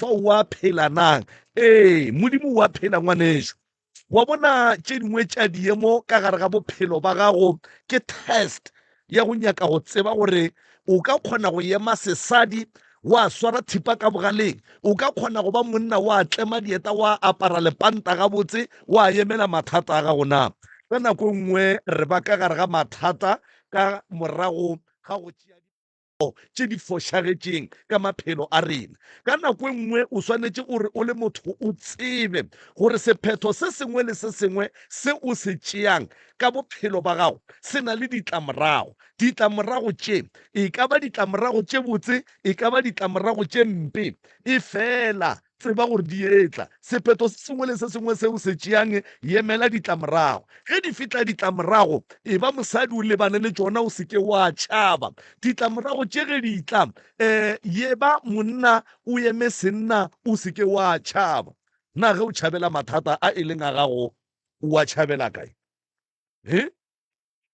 Jehofa o a phela na? Ee, Modimo o a phela ngwanešu. Wa bona tše dingwe tša diemo ka gare ga bophelo ba gago ke test ya go nyaka go tseba gore o ka kgona go ema sesadi wa swara thipa ka bogaleng, o ka kgona go ba monna wa tlema dieta wa apara lepanta gabotse wa emela mathata a gago na. Ka nako e nngwe re ba ka gare ga mathata ka morago ga go tšea tše di fošagetšeng ka maphelo a rena. Ka nako e nngwe o swanetše gore o le motho o tsebe gore sephetho se sengwe le se sengwe se o se tšeang ka bophelo ba gago se na le ditlamorago. Ditlamorago tše e ka ba ditlamorago tše botse, e ka ba ditlamorago tše mpe, efela Tseba gore di etla. Sephetho se sengwe le se sengwe se o se tšeang, yemela ditlamorago. Ge di fihla ditlamorago, eba mosadi o lebane le tšona, o se ke wa tšhaba. Ditlamorago tše ge di tla, um yeba monna o eme senna, o se ke wa tšhaba. Na ge o tšhabela mathata a e leng a gago, o a tšhabela kae? He?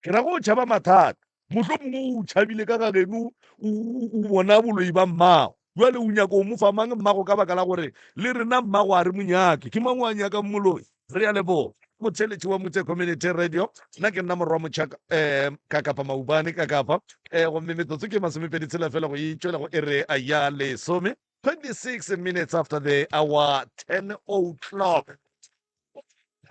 Ke ra go tšhaba mathata. Mohlomongwe o tšhabile ka ga geno o bona boloi ba mmago. Bjale o nyaka o mo fa mang mmago ka baka la gore le rena mmago a re mo nyake. Ke mang o a nyakang moloi? Re a leboga. Motheeletši wa Motse Community Radio. Nna ke nna Morwa Motšhaka um ka kapa Maubane ka kapa um gomme metsotso ke masomepedi tshela fela go e tšwela go ere ya lesome. 26 minutes after the hour 10 o'clock.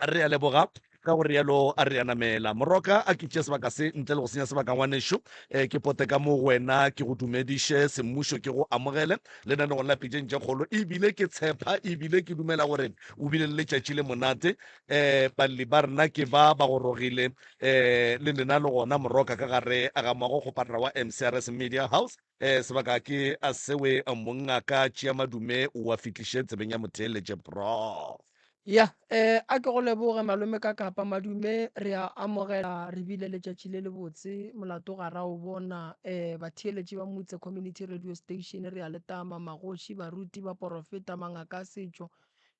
Re a leboga ka go rialo a re a namela. Moroka a ke tšee sebaka se ntle le go senya sebaka ngwanešu. E, ke pote ka mo go wena ke go dumediše semmušo ke go amogele lenanegong la Pitšeng tše Kgolo. Ebile ke tshepa ebile ke dumela gore o bile le letšatši le monate. E, balli ba rena ke ba ba gorogile e, le lena le gona Moroka ka gare ga moago kgoparara wa MCRS Media House. E, sebaka ke a sewe mongaka tšea madume o a fitliše tsebeng ya motheeletše Prof. Ya, eh, a ke go leboge malome ka kapa madume re a amogela re bile letšatši le lebotse molato ga ra o bona eh, batheeletši ba Motse Community Radio Station re a le tama magoši baruti baporofeta mangaka a setšo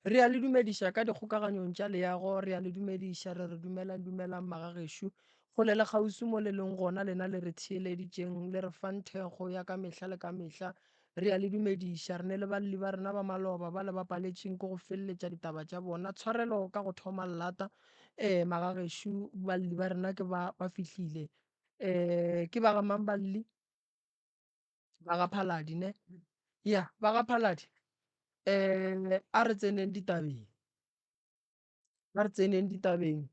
re a le dumediša ka dikgokaganyong tša leago re a le dumediša re re dumelang dumelang magagešo Kgole le kgauswi mo le leng gona, lena le re theeleditšeng, le re fang thekgo ya ka mehla le ka mehla, re a le dumediša. Re ne le balli ba rena ba maloba bale ba paletšeng ke go feleletša ditaba tša bona. Tshwarelo ka go thoma llata. Ee, magagešo, balli ba rena ke ba, ba fihlile. Ee, ke ba ga mang balli? Ba ga Phaladi, ne? Ya, ba ga Phaladi. Ee, a re tseneng ditabeng. A re tseneng ditabeng.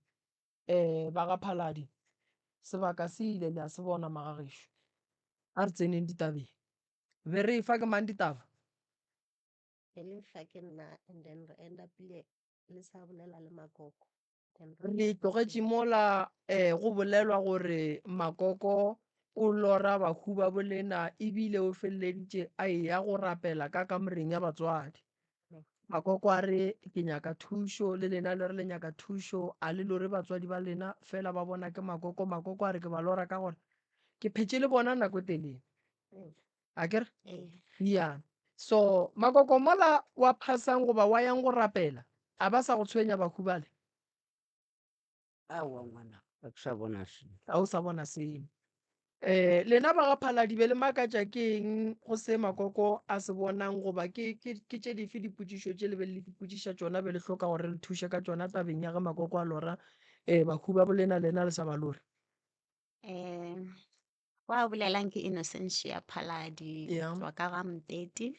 um ba ga Phaladi, sebaka se ile le a se bona magagešo. A re tseneng ditabeng. Be re efa ke mang ditaba? Be le fa ke nna and then re end up le le sa bolela le Makoko. Then Re tlogetše mola um go bolelwa gore Makoko o lora bahu ba bolena ebile o feleleditše a eya go rapela ka kamoreng ya batswadi. Makoko a re, Ke nyaka thušo, le lena le re le nyaka thušo, a le lore batswadi ba lena fela ba bona ke makoko. Makoko a re, Ke ba lora ka gore ke phetše le bona nako e telele. A ke re? Ya. So, makoko mola wa phasang goba wa yang go rapela, a ba sa go tshwenya bahu bale? Aowa ngwana, ga ke sa bona selo. Ga o sa bona selo. Eh, lena ba ga Phaladi be le makatša ke eng go se Makoko a se bonang goba ke, ke, ke tše dife dipotšišo tše le be le dipotšiša tšona be le hloka gore le thuše ka tšona tabeng ya ge Makoko a lora eh, bahu ba bolena lena le sa ba lore? Eh, wa bolelang ke Innocentia Phaladi Yeah. tswa ka ga Mteti.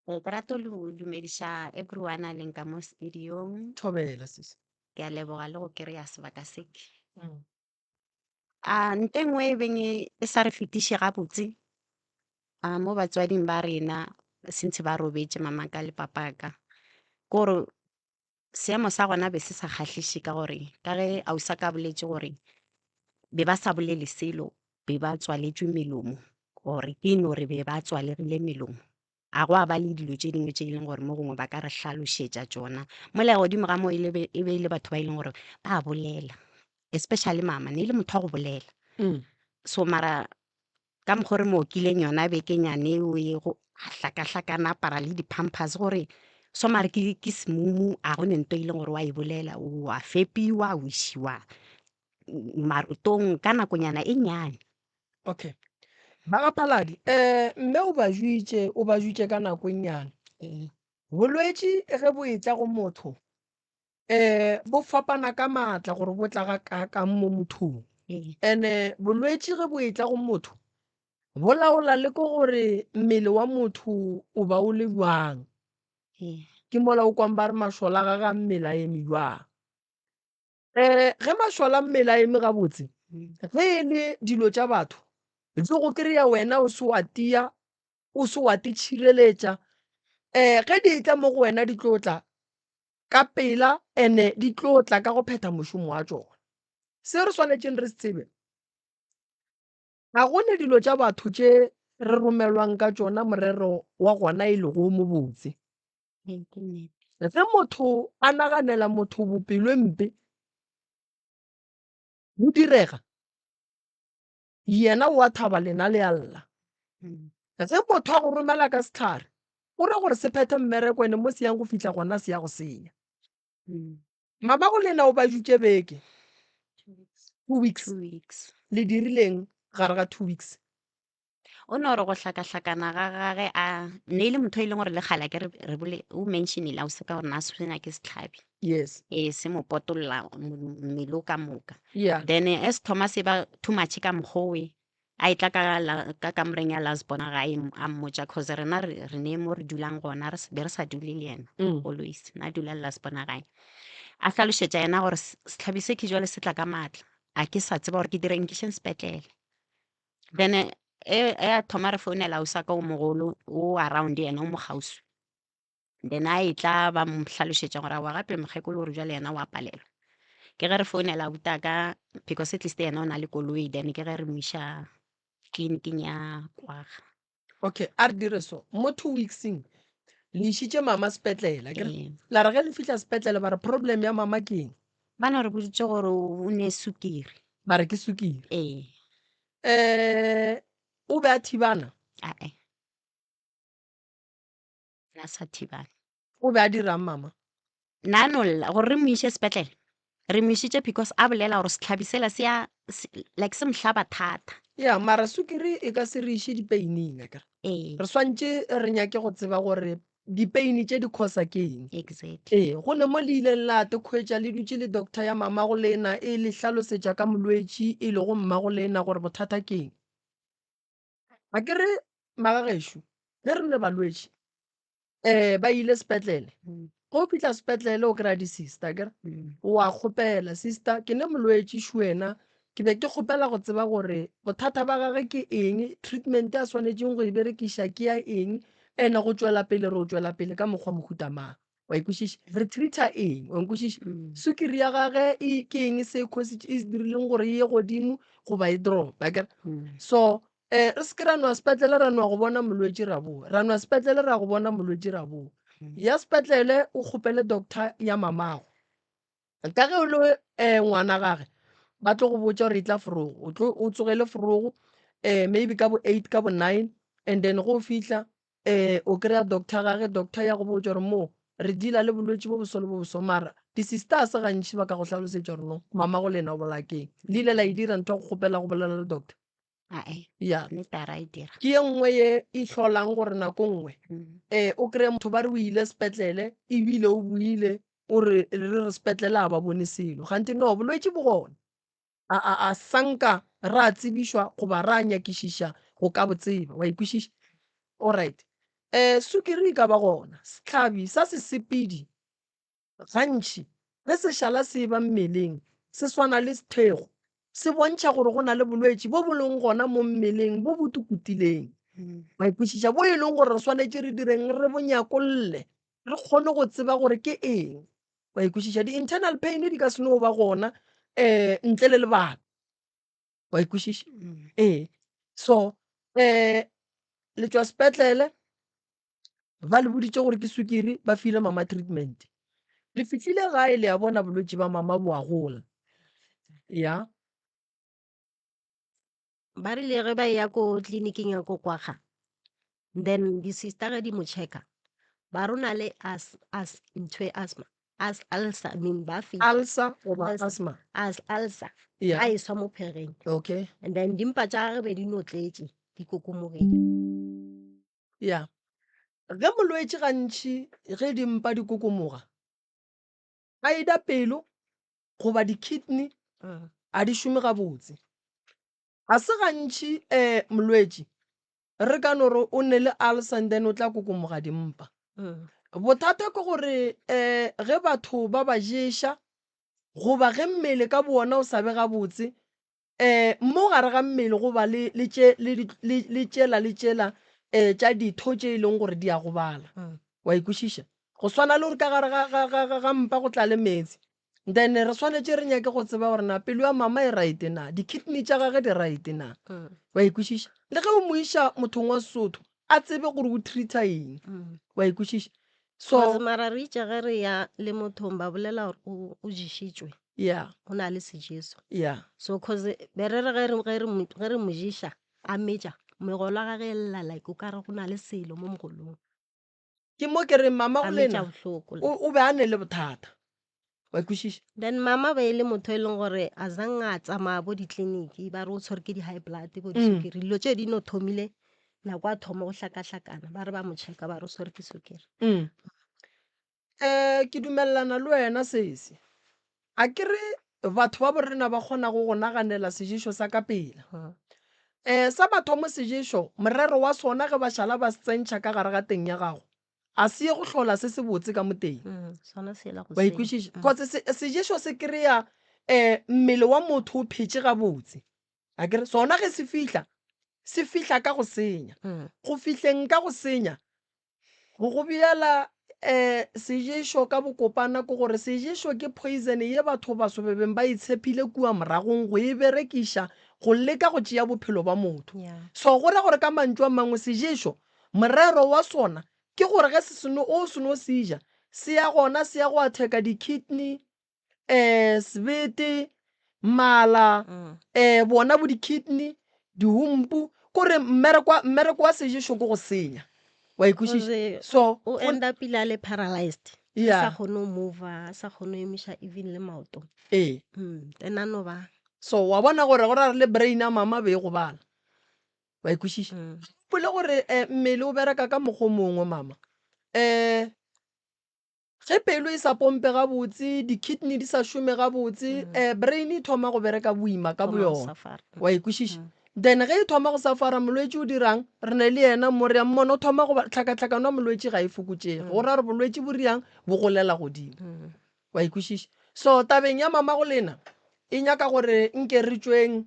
Eh, ke rata go dumediša everyone a leng ka mo studiong. Thobela sisi. Ke a leboga le go kry-a sebaka se ke. Mm. A nto e nngwe e beng e e sa re fetiše gabotse a mo batswading ba rena since ba robetše mamaka le papaka ke gore seemo sa gona be se sa kgahliše ka gore ka ge ausi a ka boletše gore be ba sa bolele selo be ba tswaletšwe melomo or ke no re be ba tswalegile melomo. A gwa ba le dilo tše dingwe tše e leng gore mo gongwe ba ka re hlalošetša tšona. Mola godimo ga moo e le e be e le batho ba e leng gore ba bolela, especially mama ne e le motho wa go bolela. So mara ka mokgo re mo okileng yona bekenyane eo e go a hlakahlakana apara le di-pampers gore so mare ke ke semumu a go ne nto e leng gore wa e bolela o a fepiwa o išiwa marotong ka nakonyana e nnyane. Okay. Ba ga Phaladi, um mme o ba juitše, o ba juitše ka nako e nnyane. Ee. Bolwetši ge bo etla go motho, um bo fapana ka maatla gore bo tla ga kaakang mo mothong. Ee. And-e bolwetši ge bo etla go motho, bo laola le ke gore mmele wa motho o ba o le bjang. Ee. Ke mola o kwang ba re mašole a gage a mmele a eme bjang. Um ge mašole a mmele a eme gabotse, ge e le dilo tša batho di go kry-a wena o se wa tia, o se wa te tšhireletša. Um ge di etla mo go wena di tlo tla ka pela and-e di tlo tla ka go phetha mošomo wa tšona. Se re swanetšeng re se tsebe, ga go ne dilo tša batho tše re romelwang ka tšona morero wa gona e lego o mobotse. Ee, ke nnete. Ge motho a naganela motho bopelo e mpe, go direga yena o a thaba lena le a lla. Ge motho a go romela ka sehlare, o ra gore se phethe mmereko ene mo se yang go fihla gona se ya go senya. Mama go lena o ba dutše beke, 2 weeks. 2 weeks. Le dirileng gare ga 2 weeks? O no re go hlakahlakana ga gage a ne e le motho e leng gore le kgale ke re bole o mentionile a o se ka gore na se sena ke setlhabi. Yes. Ee, se mo potolla mmele o ka moka. Yeah. Then as thoma se ba too much ka mokgowe a etla ka la, ka kamoreng ya last born gae a mmotša cause rena re re ne mo re dulang gona re be re sa dule le yena always na dula le last born gae. A hlalošetša yena gore setlhabi se ke jwale se tla ka maatla a ke sa tseba gore ke dire nkišeng sepetlele. Then e e a thoma re founela ausi wa ka o mogolo o around yena o mo kgauswi. Then a etla ba mo hlalošetša gore aowa gape mokgekolo o re jwale yena o a palelwa. Ke ge re founela abuti wa ka because at least yena o na le koloi then ke ge re mo iša tleliniking ya Kwaga. Okay, a re dire so. Mo 2 weeks-eng le išitše mama sepetlele akere? Ee. La re ge le fihla sepetlele ba re problem ya mama ke eng? Ba no re boditše gore o ne sukiri. Ba re ke sukiri. Ee. Eh, o be a thibana? Ae. Na sa thibana. O be a dirang mama? Na no lla gore re mo iše sepetlele. Re mo išitše because a bolela gore setlhabi sela se ya like se mo hlaba thata. Ya, mara sukiri e ka se re iše dipeining akere? Ee. Re swantše re nyake go tseba gore dipeini tše di causa ke eng. Exactly. Ee, go ne mo le ileng la te khwetša le dutše le doctor ya mamago lena e le hlalosetša ka molwetši e lego mmago lena gore bothata ke eng. Ga ke re magagešo ge re le balwetši um ba ile sepetlele ge o fihla sepetlele o kry-a di-sister akere wa kgopela sister ke ne molwetši šuena ke be ke kgopela go tseba gore bothata ba gage ke eng treatment a swanetšeng go e berekiša ke ya eng and go tšwela pele re o tšwela pele ka mokgwa mohuta mang wa ikwešiša re treat-a eng wa nkwešiša sukiri ya gage e ke eng se e dirileng gore e ye godimo goba e drop akere so um re se ke ra nwa sepetlele ra nwa go bona molwetši ra boa ra nwa sepetlele ra go bona molwetši ra boa ya sepetlele o kgopele doctor ya mamago ka ge o le um ngwana gage ba tlo go botša gore e tla forogo o tlo o tsogele forogo um maybe ka bo 8 ka bo 9 and then go fihla um o kry-a doctor gage doctor ya go botša gore mo re deala le bolwetši bo boso le bo boso mara di-sister se gantši ba ka go hlalosetša gore no mama go lena o bolaya keng le ile la e dira ntho ya go kgopela go bolela le doctor Ae, ya nnete a ra e dira. Ke ye nngwe ye e hlolang gore nako nngwe um o kry-e motho ba re o ile sepetlele ebile o buile o re re re sepetlele a ba bone selo gante no bolwetši bo gona a, a, a sanka ra tsebišwa goba ra nyakišiša go ka bo tseba wa ikwešiša alright um sukiri e ka ba gona sehlabi sa sesepedi Gantši ge se šala se eba mmeleng, se swana le sethego, se bontšha gore go na le bolwetši bo bo leng gona mo mmeleng bo bo tukutileng. Wa ikwešiša? Bo e leng gore re swanetše re direng, re bo nyakolle, re kgone go tseba gore ke eng. Wa ikwešiša? Di-internal pain di ka se no ba gona um ntle le lebaka. Wa ikwešiša? Ee. So um le tšwa sepetlele Ba le boditše gore ke sukiri, ba file mama treatment. Le fihlile gae le a bona bolwetši ba mama bo a gola. Ya. Ba rile ge ba eya ko tleliniking ya ko Kwagga, then di-sister ge di mo checka, ba re o na le as, as, ntho e asthma, as, ulcer, I mean ba fihla. Ulcer goba Ulcer. asthma? As, ulcer. Yeah. Ba e swa mo phegeng. Okay. And then dimpa tša gage be di no tletše. Di kokomogile. Ya. Ge molwetši gantši ge dimpa di kokomoga, either pelo goba di-kidney a di šome gabotse. Ga se gantši um molwetši re ka no re o ne le ulcer and then o tla kokomoga dimpa. Bothata ke gore um ge batho ba ba ješa goba ge mmele ka bowona o sa be gabotse, um mo gare ga mmele go ba le le tše le le le tšela le tšela um tša ditho tše e leng gore di a gobala. Wa e kwešiša? Go swana le gore ka gare ga ga ga ga mpa go tlale meetse. Then re swanetše re nyake go tseba gore na pelo ya mama e right na, di-kidney tša gage di right na. Wa e kwešiša? Le ge o mo iša mothong wa Sesotho, a tsebe gore o treat-a eng. Wa e kwešiša? So. Cause mara re itše ge re ya le mothong ba bolela gore o, o ješitšwe. Yeah. O na le sejeso. Yeah. So cause be re re ge re, ge re mo, ge re mo ješa, a metša, megolo ya gage e lla like o ka re go na le selo mo mogolong. Ke mo ke reng mama A go metša lena bohloko o, o be a ne le bothata. Wa kwešiša? Then mama be e le motho e leng gore a zang a tsamaya bo ditleliniki ba re o tshwere ke di-high blood bo disukiri dilo tše di no thomile nako a thoma go hlakahlakana ba re ba mo checka ba re o tshwere ke sukiri. Mm. Eh, ke dumelelana le wena sesi. A ke re batho ba borena ba kgonago go naganela seješo sa ka pela. Eh, sa mathomo seješo, morero wa sona ge ba šala ba se tsentšha ka gare ga teng ya gago, a se ye go hlola se sebotse ka mo teng. Sona sela go Wa senya. ikwešiša? Cause se, seješo se kry-a eh, mmele wa motho o phetše gabotse. A ke re sona ge se fihla, se fihla ka go senya. Go fihleng ka go senya, Go go beela um seješo ka bokopana ke gore seješo ke poison ye batho baso be beng ba e tshepile kua moragong go e berekiša go leka go tšea bophelo ba motho. So go ra gore ka mantšu a mangwe seješo morero wa sona ke gore ge se seno o seno se ja se ya gona se ya go atheka di-kidney, um sebete, mala, um bona bo di-kidney, dihumpu, kore mmereko mmereko wa seješo ke go senya. Wa e kwešiša? So o end up ile a le paralyzed. Yeah. A sa kgone go move, a sa kgone go emiša even le maoto. Ee. Then a no ba. So wa bona gore go ra re le brain ya mama be e gobala. Wa e kwešiša? Gopole gore um mmele o bereka ka mokgwa o mongwe mama. Um Ge pelo e sa pompe gabotse, di-kidney di sa šome gabotse, um brain e thoma go bereka boima ka boyona. Wa e kwešiša? Then ge e thoma go safara, molwetši o dirang? Re ne le yena mo, re a mmona o thoma go ba, tlhakatlhakano ya molwetši ga e fokotšege. Go ra gore bolwetši bo riang? Bo golela godimo. Wa e kwešiša? So tabeng ya mamago lena, e nyaka gore nke re tšweng um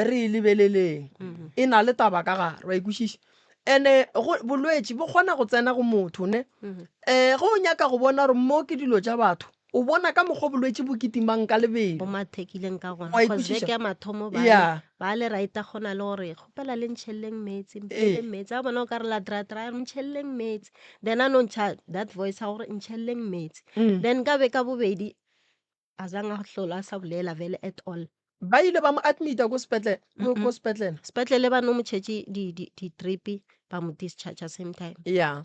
re e lebeleleng e na le taba ka gare wa ikwešiša and-e bolwetši bo kgona go tsena go motho ne um ge o nyaka go bona gore mo ke dilo tša batho o bona ka mokgwa bolwetši bo kitimang ka lebelo bo mathekileng ka gona Wa cause ikwešiša? beke ya mathomo ba Yeah. ba le right a kgona le gore kgopela le ntšheleleng meetse Ee. mpheleng meetse a bona o ka re la dra dra re ntšheleleng meetse then a no ntšha that voice ya gore ntšheleleng meetse Mm. then ka be ka bobedi A zang a hlola a sa bolela vele at all. Ba ile ba mo admita ko sepetlele, ko ko sepetlele. Sepetlele ba no mo tšhetše di di di drip ba mo discharge same time. Yeah.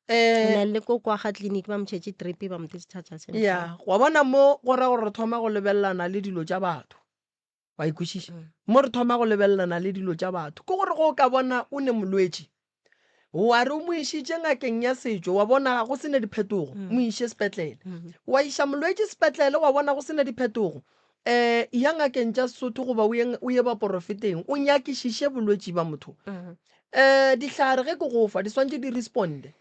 And Eh then le ko kwa ga clinic ba mo tšhetše drip ba mo discharge same time. yeah, wa bona mo go ra gore re thoma go lebelelana le dilo tša batho. Wa e kwešiša? Mo re thoma go lebelelana le dilo tša batho. Ke gore ge o ka bona o ne molwetši, wa re o mo išitše ngakeng ya setšo, wa bona go se ne diphetogo, mo iše sepetlele. Wa iša molwetši sepetlele, wa bona go se ne diphetogo, um ya ngakeng tša Sesotho goba o ye, o ye baporofeteng, o nyakišiše bolwetši ba motho. Um dihlare ge ke go fa, di swantše di responde.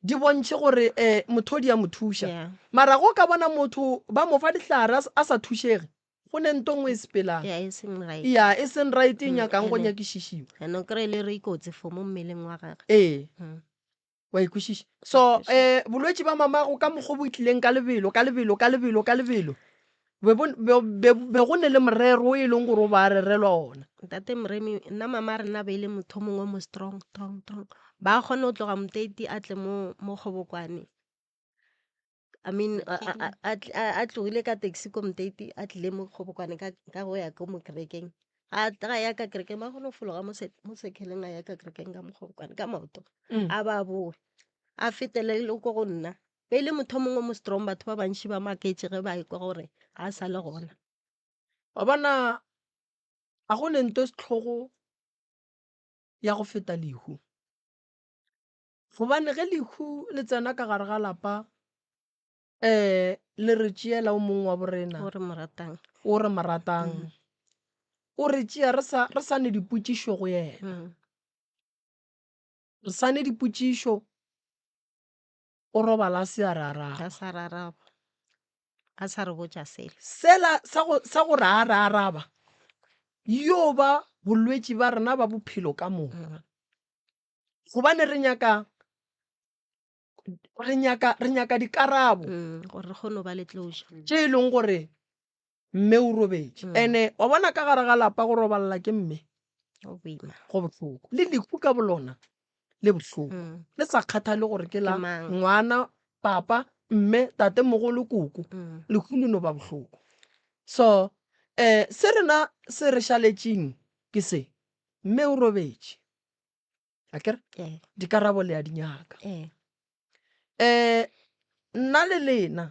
Di bontšhe gore um motho di a mo thuša. Yeah. Mara ge o ka bona motho ba mo fa dihlare a sa thušege, Go ne nto nngwe e sepelang. Ya e seng right. Ya e seng right e nyakang go ene- nyakišišiwa. And o kry-e le re kotsi for mo mmeleng wa gage. Ee. Mm. Wa e kwešiša? So eh bolwetši ba mamago ka mokgwa bo tlileng ka lebelo, ka lebelo, ka lebelo, ka lebelo. Be bo be be be go ne le morero o e leng gore o ba rerelwa ona. Ntate Moremi, nna mama rena be e le motho o mongwe mo strong, strong, strong. Ba kgone go tloga Moteti a tle mo mo Kgobokwane. I mean a, a, a, a, a tlogile ka taxi ko Mteiti a tlile mo Kgobokwane ka, ka go ya ko mo kerekeng. A tla ya ka kerekeng ba kgone go fologa mo se, mo sekheleng a ya ka kerekeng ka mo Kgobokwane ka maoto. Mm. A ba boe. A fetele le ko go nna. Be e le motho o mongwe mo strong batho ba bantši ba maketše ge ba ekwa gore ga a sa le gona. Wa bona a go ne nto sehlogo. ya go feta lehu. Gobane ge lehu le tsena ka gare ga lapa, um le re tšeela o mongwe wa borena O re mo ratang. o re mo ratang, o re tšea re sa re sa ne dipotšišo go yena. Re sa ne dipotšišo, o robala a se a re araba. A sa re araba. A sa re botša selo. Sela sa go sa gore a re araba, yo ba bolwetši ba rena ba bophelo ka moka. Gobane re nyaka re nyaka re nyaka dikarabo Gore re kgone go ba le closure. tše e leng gore mme o robetše. Ene wa bona ka gare ga lapa go robalela ke mme Go boima. go bohloko. Le lehu ka bolona le bohloko. Le sa kgathale gore ke la Ke mang. ngwana, papa, mme, tatemogolo, koko. Lehu le no ba bohloko. So um se rena se re šaletšeng ke se, mme o robetše. Akere? Ee. Dikarabo le a di nyaka. Ee. Um nna le lena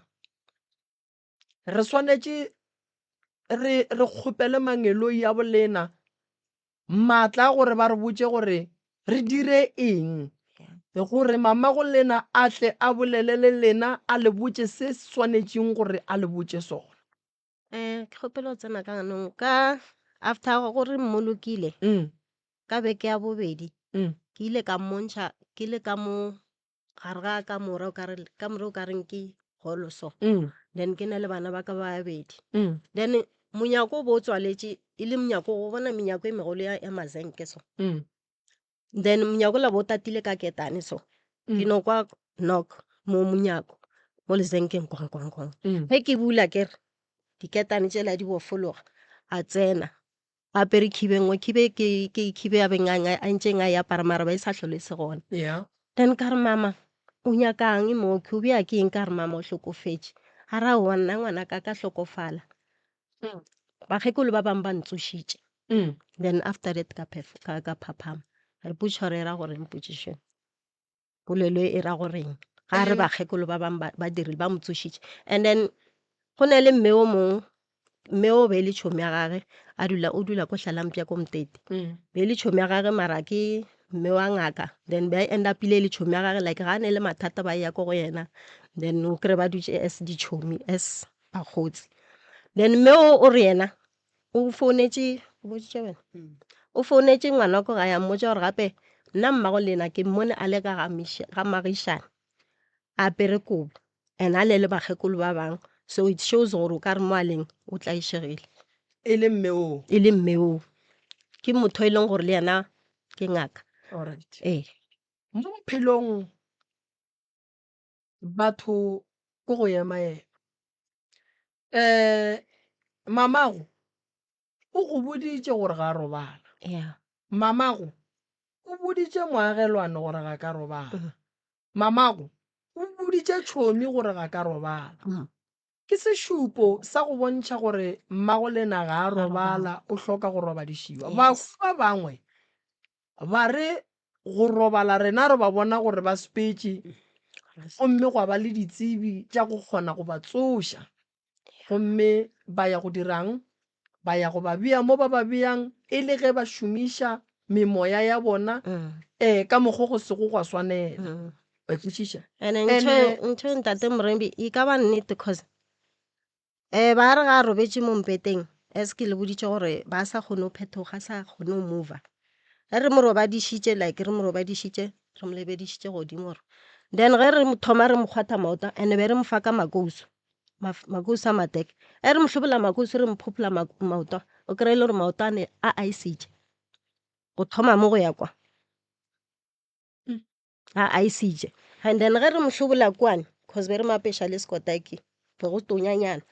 re swanetše re re kgopele mangeloi a bolena maatla a gore ba re botše gore re dire eng gore mama go lena a tle a bolele le lena a le botše se swanetšeng gore a le botše sona. Ke kgopela go tsena ka ganong ka after gore mmolokile ka beke ya bobedi ke ile ka mmontšha ke le ka mo gare ga kamora o kare kamora o kareng ke holo so then ke na le bana ba ka ba babedi then monyako o bo o tswaletše e le monyako o bona menyako e megolo ya, ya mazenke so then monyako la bo o tatile ka ketane so ke no kwa knock mo monyako mo lezenkeng kwang kwang kwang ge ke bula ke re diketane tšela di bofologa a tsena a apere khibe nngwe khibe ke ke khibe ya beng a a ntšeng a e apara mara ba e sa hlole e se gona Yeah. then ka re mama o nyakang mo ke o bea ke eng ka re mama o hlokofetše a re aowa nna ngwana ka ka hlokofala bakgekolo ba bangwe ba ntsošitše then after that ka ka ka phaphama ka ipotšiša gore e ra goreng potšišo e. Polelo e e ra goreng ga re bakgekolo ba bangwe ba dirile ba mo tsošitše and then go na le mme o mongwe mme o be e le tšhomi ya gage a dula o dula ko Hlalampša ko Mtete be e le tšhomi ya gage mara ke mme wa ngaka then ba end up-ile e le tšhomi ya gage like ga a ne le mathata ba ya ko go yena then o kry-e ba dutše as ditšhomi as bakgotsi then mme o o re yena o founetše o boditše wena o founetše ngwana ko gae a mmotša gore gape nna mmago lena ke mmone a le ka ga magišane a apere kobo and a le le bakgekolo ba bangwe so it shows gore o ka re mo a leng o tlaišegile E le mme oo. E le mme oo ke motho e leng gore le yena ke ngaka. Alright. Ee. Mo bophelong batho ko go ema ema. Um mamago o go boditše gore ga a robala. Yeah. Mamago o boditše moagelwane gore ga ka robala. Mamago o boditše tšhomi gore ga ka robala. Ke sešupo sa go bontšha gore mmagolena ga a robala, o hloka go robadišiwa. Bahu ba bangwe ba re go robala rena re ba bona gore ba sepetše gomme gwa ba le ditsebi tša go kgona go ba tsoša gomme ba ya go dirang? Ba ya go ba bea mo ba ba beang e le ge ba šomiša memoya ya bona um ka mokgo go sego gwa swanela. Wa kwešiša? Ene ntho ntho e ntate Morembi e ka ba nnete cause um ba re ga a robetše mo mpeteng as ke le boditše gore ba sa kgone go phethoga a sa kgone go mover. Ge re mo robadišitše like re mo robadišitše re mo lebedišitše godimo gore then ge re thoma re mo kgwatha maoto and be re mo fa ka makousu makousu a mateke ge re mo hlobola makousu re mo phophola maoto o kry-e le gore maoto a ne a aesitše go thoma mo go ya kwa a aesitše and then ge re mo hlobola kwane cause be re mo apeša le sekotaki be go tonyanyana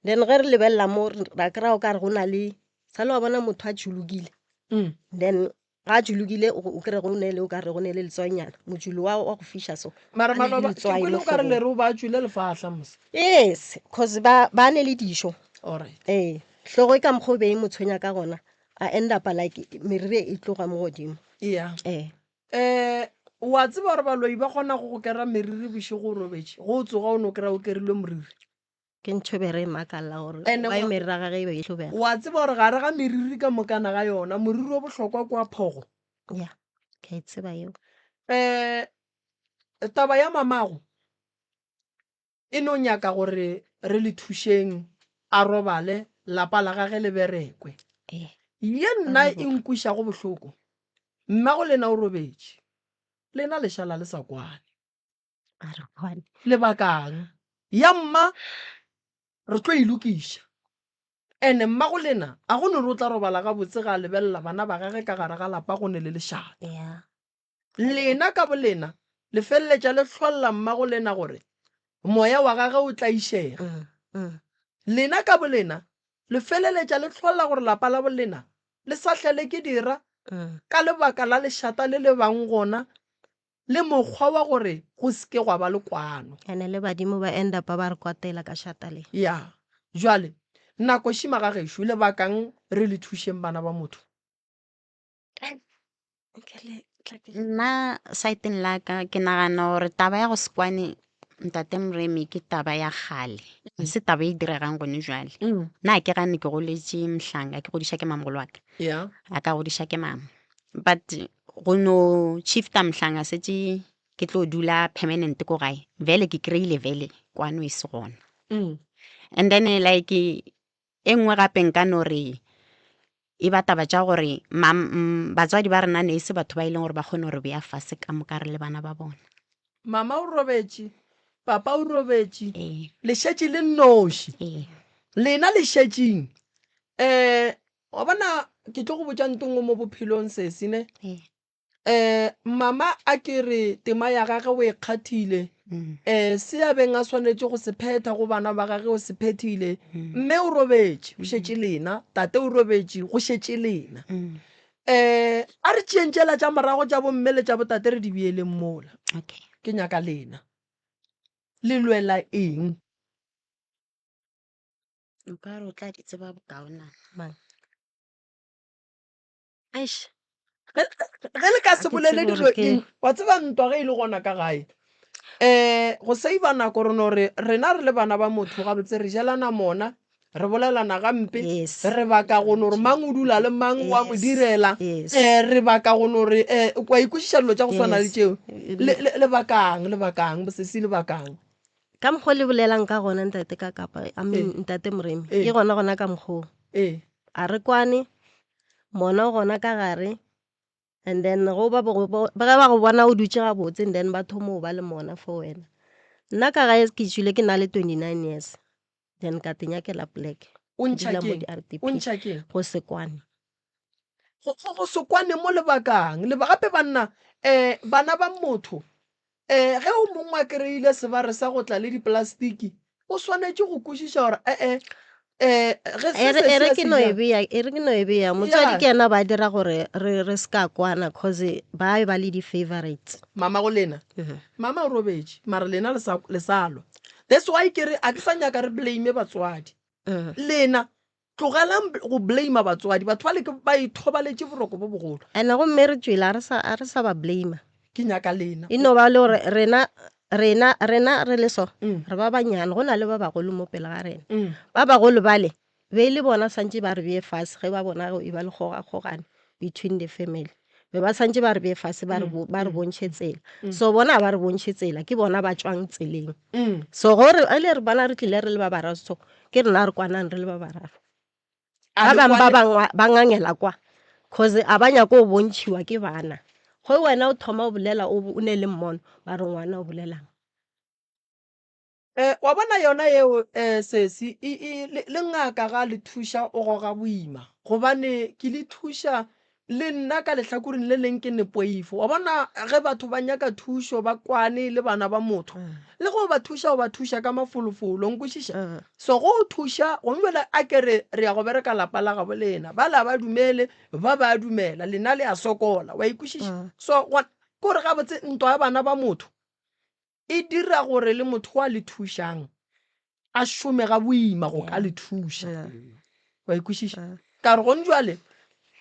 then ge re lebelela mo ra kry-a o ka re go na le sa le wa bona motho a tšhologile then ga a tšhologile o kry-e go ne le o ka re go ne le letswainyana motšolo wa wa go fiša so Mara a ne le maloba ke letswai kwele mo o ka re hlogong. le re o ba tšwile lefahla mos. Yes, cause ba ba ne le dišo. Alright. Ee, hlogo e ka mokgwa o be e mo tshwenya ka gona a end up like meriri e tloga mo godimo. Yeah. Ee. Um wa tseba gore baloi ba kgona go go kera meriri bošego o robetše, ge o tsoga o no kry-a o kerilwe moriri. Ke ntho e be re e makalla gore Ene why wa- meriri ya gage e be e hlobega. Wa tseba gore gare ga meriri ka mokana ga yona, moriri o bohlokwa ke wa phogo. Yeah. Ke a e tseba yeo. Um taba ya mamago e no nyaka gore re le thušeng a robale lapa la gage le berekwe. Ee. Ye nna e nkwišago bohloko, mmago lena o robetše, lena le šala le sa kwane. A re kwane. Lebakang? Ya mma re tlo e lokiša. Ene mmago lena a go no re o tla robala gabotse ga a lebelela bana ba gage ka gare ga lapa go ne le lešata. Yeah. Lena ka bolena le feleletša le hlolla mmago lena gore moya wa gage o tlaišege. Mm, mm. Lena ka bolena le feleletša le hlolla gore lapa la bolena le sa hlele ke dira Mm. ka lebaka la lešata le le bang gona le mokgwa wa gore go se ke gwa ba le kwano. Ene le badimo ba end up ba re kwatela ka šata le. Ya. Jwale, nako šima ga gešo, lebakang re le thušeng bana ba motho. Nna saeteng la ka ke nagana gore taba ya go se kwane ntate Moremi ke taba ya kgale, ga se taba e diregang gone jwale. Nna ke gane ke goletše Mhlanga, ke godiša ke mamogolo wa ka, Ya. a ka godiša ke mama. But go no shifta Mhlanga setše ke tlo dula permanent ko gae, vele ke kry-ile vele kwano e se gona. And then like e nngwe gape nka no re e ba taba tša gore batswadi ba rena ne e se batho ba e leng gore ba kgone gore bea fase ka moka re le bana ba bona. Mama o robetše, papa o robetše, Ee. le šetše le nnoši. Ee. Lena le šetšeng. Wa bona ke tlo go botša nto nngwe mo bophelong sesi ne. Ee. Mama a ke re tema ya gage o e kgathile, se a beng a swanetše go se phetha go bana ba gage o se phethile. Mme o robetše, go šetše lena, tate o robetše, go šetše lena. A re tšeeng tšela tša morago tša bomme le tša botate re di beeleng mola. Okay. Ke nyaka lena. Le lwela eng? Nkare o tla di tseba bokaonana. Mang? Eish. Ge le ka se Ga ke bolele tsebe gore dilo ke- eng, wa tseba ntwa ge e le gona ka gae. Go save-a nako re no re rena re le bana ba motho gabotse re jelana mona, re bolelana gampe, Yes. re baka go no re mang o dula le mang wa mo Yes. direla, Yes. re baka go no re wa ikwešiša dilo tša go swana le Yes. tšeo. Lebakang, lebakang, bosesi lebakang. Ka mokgwa o le bolelang ka gona ntate ka kapa, I mean, Ee. ntate Moremi, Ee. ke gona gona ka mokgwa o. Ee. A re kwane, mona o gona ka gare, and then go ba bo, bo, ba ge ba go bona o dutše gabotse, and then ba thoma go ba le mona for wena. Nna ka gae ke tšwile ke na le 29 years, then ka te nyakela poleke. O Ke ntšha dula mo keng? di-R_D_P. O ntšha keng? Go se kwane. Go, go, go se kwane mo lebakang. Leba gape banna, bana ba motho, Ge o mongwe a kry-ile sebare sa go tla le diplastiki, o swanetše go kwešiša gore ee, ge se E re, se e re se ke se no e ja. bea, e re ke no e bea. Motswadi Yeah. ke yena ba dira gore re, re se ka kwana cause ba ba le di-favorites. Mama go lena, mama o robetše, mara lena le sa, le sa lwa. That's why ke re a ke sa nyaka re blame batswadi. Lena Tlogelang go blame batswadi. Batho bale ke ba ithobaletše boroko bo bogolo. Ene gomme re tšwele a re sa a re sa ba blame. Ke nyaka lena. E no ba le gore rena rena rena re le so Mm. re ba banyane go na le ba bagolo mo pele ga rena. Mm. Ba bagolo bale be e le bona santše ba re bee fase ge ba bona go e ba le kgogakgogano between the family. Be ba santše ba re bee fase ba re Mm. bo, ba re Mm. bontšhe tsela. Mm. So bona ga ba re bontšhe tsela ke bona ba tšwang tseleng. Mm. So gore e le re bona re tlile re le ba bararo so ke rena re kwanang re le ba bararo. A Ba le bangwe ba kwane? bangwe ba ngangela kwa cause a ba nyake go bontšhiwa ke bana. Ge wena o thoma o bolela o o ne le mmono ba re ngwana o bolelang. Wa bona yona yeo sesi e, e, le, le ngaka ga le thuša o goga boima gobane ke le thuša le nna ka lehlakoreng le leng ke ne poifo. Wa bona ge batho ba nyaka thušo ba kwane le bana ba motho le go ba thuša o ba thuša ka mafolofolo, nkwešiša? So go o thuša gomme bjale a ke re re ya go bereka lapa la gabo lena, bala ba dumele ba ba dumela lena le a sokola, wa ikwešiša? So ke gore gabotse ntwa ya bana ba motho e dira gore le motho wa le thušang a šome ga boima go ka le thuša. Wa ikwešiša? Ka re gone jwale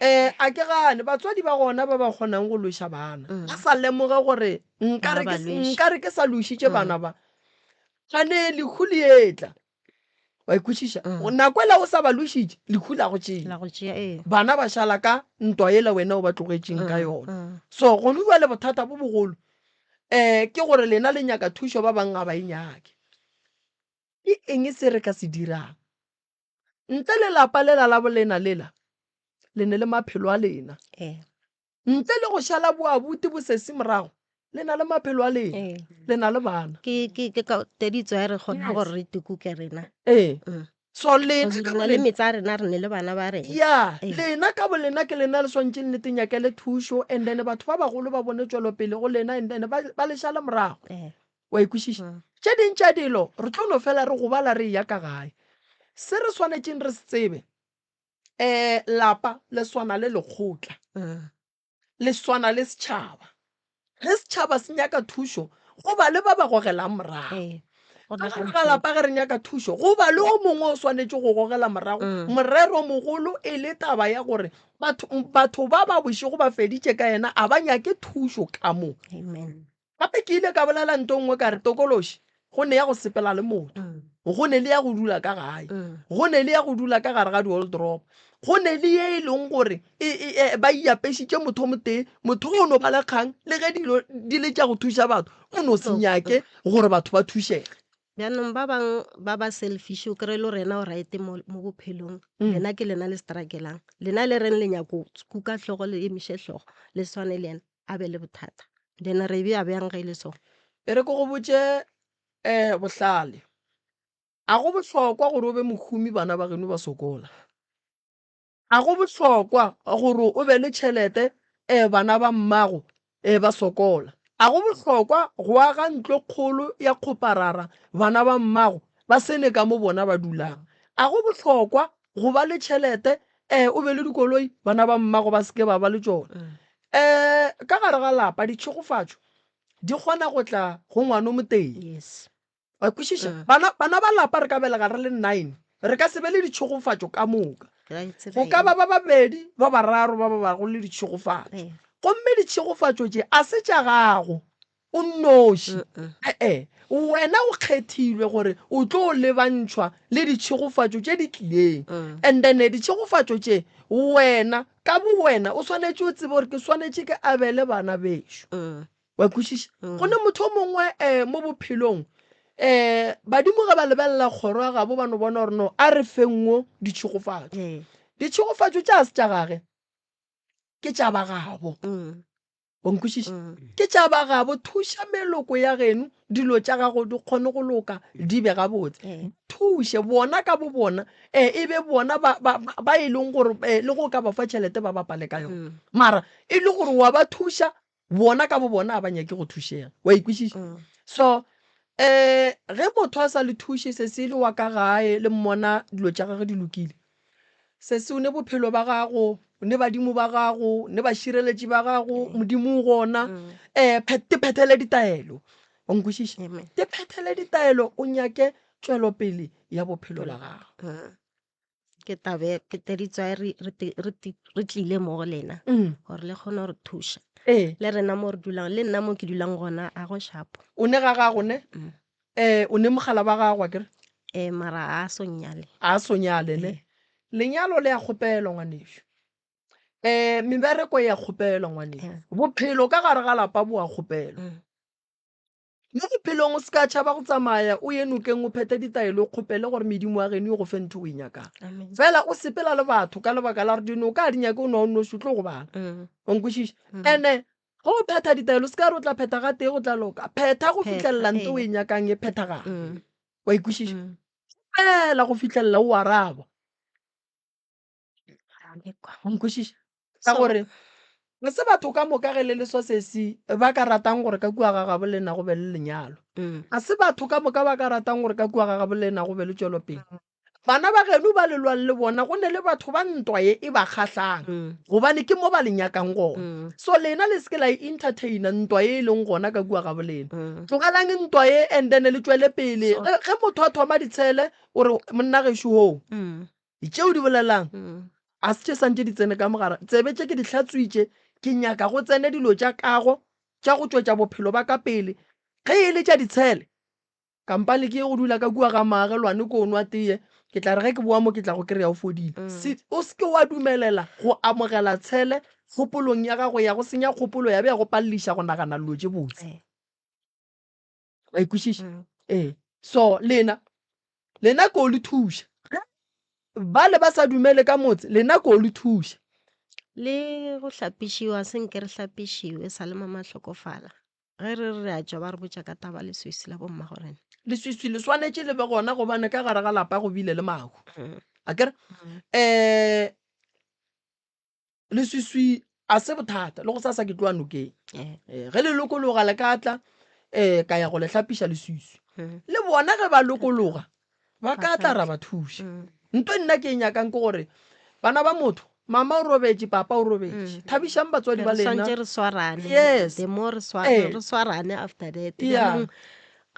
um a ke gane batswadi ba gona ba ba kgonang go lweša bana ba sa lemoge gore Ba ba lweše. nkare ke sa lwešitše bana ba, gane lehu le etla. Wa e kwešiša? Nako ela o sa ba lwešitše, lehu la go tšea. La go tšea, ee. Bana ba šala ka ntwa yela wena o ba tlogetšeng ka yona. So gone bjale bothata bo bogolo um ke gore lena le nyaka thušo ba bangwe ga ba e nyake. Ke eng se re ka se dirang? Ntle le lapa lela la bolena lela, le ne le maphelo a lena. Ee. Ntle le go šala boabuti bosesi morago, le na le maphelo a lena, Ee. le na le bana. Ke ke ke ka teditso ya re kgona Yes. gore re tikuke rena. Ee. Mm. So lena Re ka na le bolena, metse a rena re ne le bana ba rena. ya Ee. lena ka bolena ke lena le swantšeng le tenyakele thušo and then batho ba bagolo ba bone tšwelopele go lena and then ba, ba le šale morago. Ee. Wa e kwešiša? Mm. Tše ding tša dilo re tlo no fela re gobala re eya ka gae. Se re swanetšeng re se tsebe, um lapa le swana le lekgotla, Mm. le swana le setšhaba. Ge setšhaba se nyaka thušo, go ba le ba ba gogelang morago. Ee. Go Ka na gare ga lapa ge re nyaka thušo, go ba le o mongwe o swanetše go gogela morago. Morero mogolo e le taba ya gore batho, batho ba ba bošego ba feditše ka yena, a ba nyake thušo ka mo. Amen. Gape ke ile ka bolela nto nngwe ka re, Tokološi, go ne ya go sepela le motho, go ne le ya go dula ka gae, go ne le ya go dula ka gare ga dioldropo, go ne le ye e leng gore e, e, e, ba iapešitše motho o motee, motho o no ba le kgang le ge dilo di le tša go thuša batho, o no se nyake gore batho ba thušege. Bjanong ba bang ba ba selfish o kry-e le gore yena o right mo, mo bophelong lena ke lena le stragelang lena le reng le nyako kuka hlogo le emiše hlogo le swane le yena a be le bothata then re bea bjang ge e le so? E re ke go botše um bohlale. A go bohlokwa gore o be mohumi bana ba geno ba sokola. A go bohlokwa gore o be le tšhelete um bana ba mmago um ba sokola. A go bohlokwa go aga ntlo kgolo ya kgoparara bana ba mmago ba se ne ka mo bona ba dulang. A go bohlokwa go ba le tšhelete um o be le dikoloi bana ba mmago ba se ke ba ba le tšona. Um ka gare ga lapa ditšhegofatšo di kgona go tla go ngwana o motee. Yes. Wa kwešiša? Mm. Bana, bana ba lapa re ka belega re le nine, re ka se be le ditšhegofatšo ka moka. Go ka ba ba babedi, ba bararo ba ba bago le ditšhegofatšo. Gomme ditšhegofatšo tše a se tša gago o nnoši. E-e, wena o kgethilwe gore o tlo lebantšhwa le ditšhegofatšo tše di tlileng. And then ditšhegofatšo tše wena ka bowena o swanetše o tsebe gore ke swanetše ke abele bana bešo. Wa kwešiša? Go ne motho o mongwe um mo bophelong um badimo ge ba lebelela kgoro ya gabo ba no bona gore no a re feng wo ditšhegofatšo. Ditšhegofatšo tša se tša gage ke tša ba gabo. Wa nkwešiša? Ke tša ba gabo. Thuša meloko ya geno dilo tša gago di kgone go loka di be gabotse. Thuše bona ka bo bona um e be bona ba, ba, ba, ba e leng gore um le go ka ba fa tšhelete ba bapale ka yona. Mara e le gore wa ba thuša bona ka bo bona ga ba nyake go thušega. Wa ikwešiša? So um ge motho a sa le thuše se se le wa ka gae le mmona dilo tša gagwe di lokile, Sesi o ne bophelo ba gago, o ne badimo ba gago, ne bašireletši ba gago, Modimo o gona. Um te phethele ditaelo. O nkwešiša? Te phethele ditaelo o nyake tšwelopele ya bophelo ba gago. Mm. Ke tabe ke teditswa re re re re tlile mo go lena mm. gore le kgone gore thuša. Ee. Le rena mo re dulang le nna mo ke dulang gona a go shapo. O ne ga gago ne? Mm. Eh, o ne mogala ba gago akere? Eh, mara a so nyale. A so nyale ne? Eh. Lenyalo le a kgopelwa ngwanešu. Eh, mebereko e a kgopelwa ngwanešu. Eh. Bophelo ka gare ga lapa bo a kgopelwa. Mo bophelong o se ka tšhaba go tsamaya o ye nokeng o phethe ditaelo o kgopele gore medimo ya geno e go fe ntho o e nyakang. Amen. Fela o sepela le batho ka lebaka la gore dinoka ga di nyake o nwa o nnoši o tlo gobala. O nkwešiša? Ene Ge o phetha ditaelo, se ka re o tla phetha gatee go tla loka. Phetha go Phetha, fihlelela nto o ee. e nyakang e phethagala. Wa e kwešiša? Mm. Fela go fihlelela o araba. Ra lekwa. Wa nkwešiša? Ka So- gore ga se batho ka moka ge le le so sesi ba ka ratang gore ka kua ga gabo lena go be le lenyalo. Ga se batho ka moka ba ka ratang gore ka kua ga gabo lena go be le tšwelopele. Bana ba geno ba le lwang le bona, go ne le batho ba ntwa ye e ba kgahlang, gobane ke mo ba le nyakang gona. So lena le se ke la e entertaina ntwa ye e leng gona ka kua gabo lena. Tlogelang ntwa ye and then le tšwele pele. Ge, ge motho a thoma ditshele, o re, Monna gešo hoo, tše o di bolelang a se tše santše di tsene ka mogare. Tsebe tše ke di hlatswitše, ke nyaka go tsene dilo tša kago tša go tšwetša bophelo ba ka pele. Ge e le tša ditshele, Kampane ke ye go dula ka kua ga maagelwane ko nwa teye. Ke tla re ge ke boa mo ke tla go kry-a o fodile. Se, o se ke wa dumelela go amogela tshele kgopolong ya gago ya go senya kgopolo ya be ya go paleliša go nagana dilo tše botse. Eh. Wa e kwešiša? Mm. Ee. So lena, lena ko le thuša. Ge bale ba sa dumele ka motse, lena ko le thuša. Le go hlapišiwa se nke re hlapišiwe sa le mama hlokofala. Ge re re re a tšwa ba re botša ka taba leswiswi la bommago rena. Leswiswi le swanetše le be gona gobane ka gare ga lapa go bile le mahu. Mm. A kere? Mm. Eh leswiswi a se bothata le go sasa ke tloa nokeng. Eh. Eh, ge le lokologa le ka tla eh ka ya go le hlapiša leswiswi. Mm. Le bona ge ba lokologa ba ka tla ra ba thuša. Mm. Nto nna ke e nyakang ke gore bana ba motho mama o robetše papa o robetše Mm. thabišang batswadi ba Re lena swantše re swarane. Yes. The more re swa- Eh. re swarane after that. Yeah. Jaanong,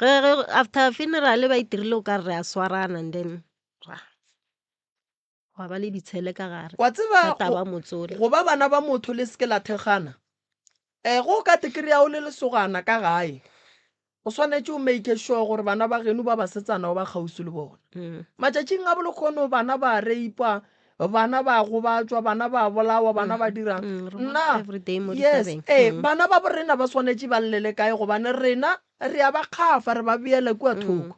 ge ge after funeral ba itirile o ka re re a swarana and then ra gwa ba le ditshele ka gare. Wa tseba Ka taba motsola. go ba bana ba motho le seke la thekgana. Eh go ka te kry-a o le lesogana ka gae o swanetše o make sure gore bana ba geno ba basetsana o ba kgauswi le bona. Mm. Matšatšing a bolekgono bana ba rapewa, bana ba gobatšwa, bana ba bolawa, bana ba dirang. Mm, re bona Nna everyday mo yes, ditabeng. ee, Mm. bana ba borena ba swanetše ba llele kae gobane rena re a ba kgafa re ba beela kua thoko.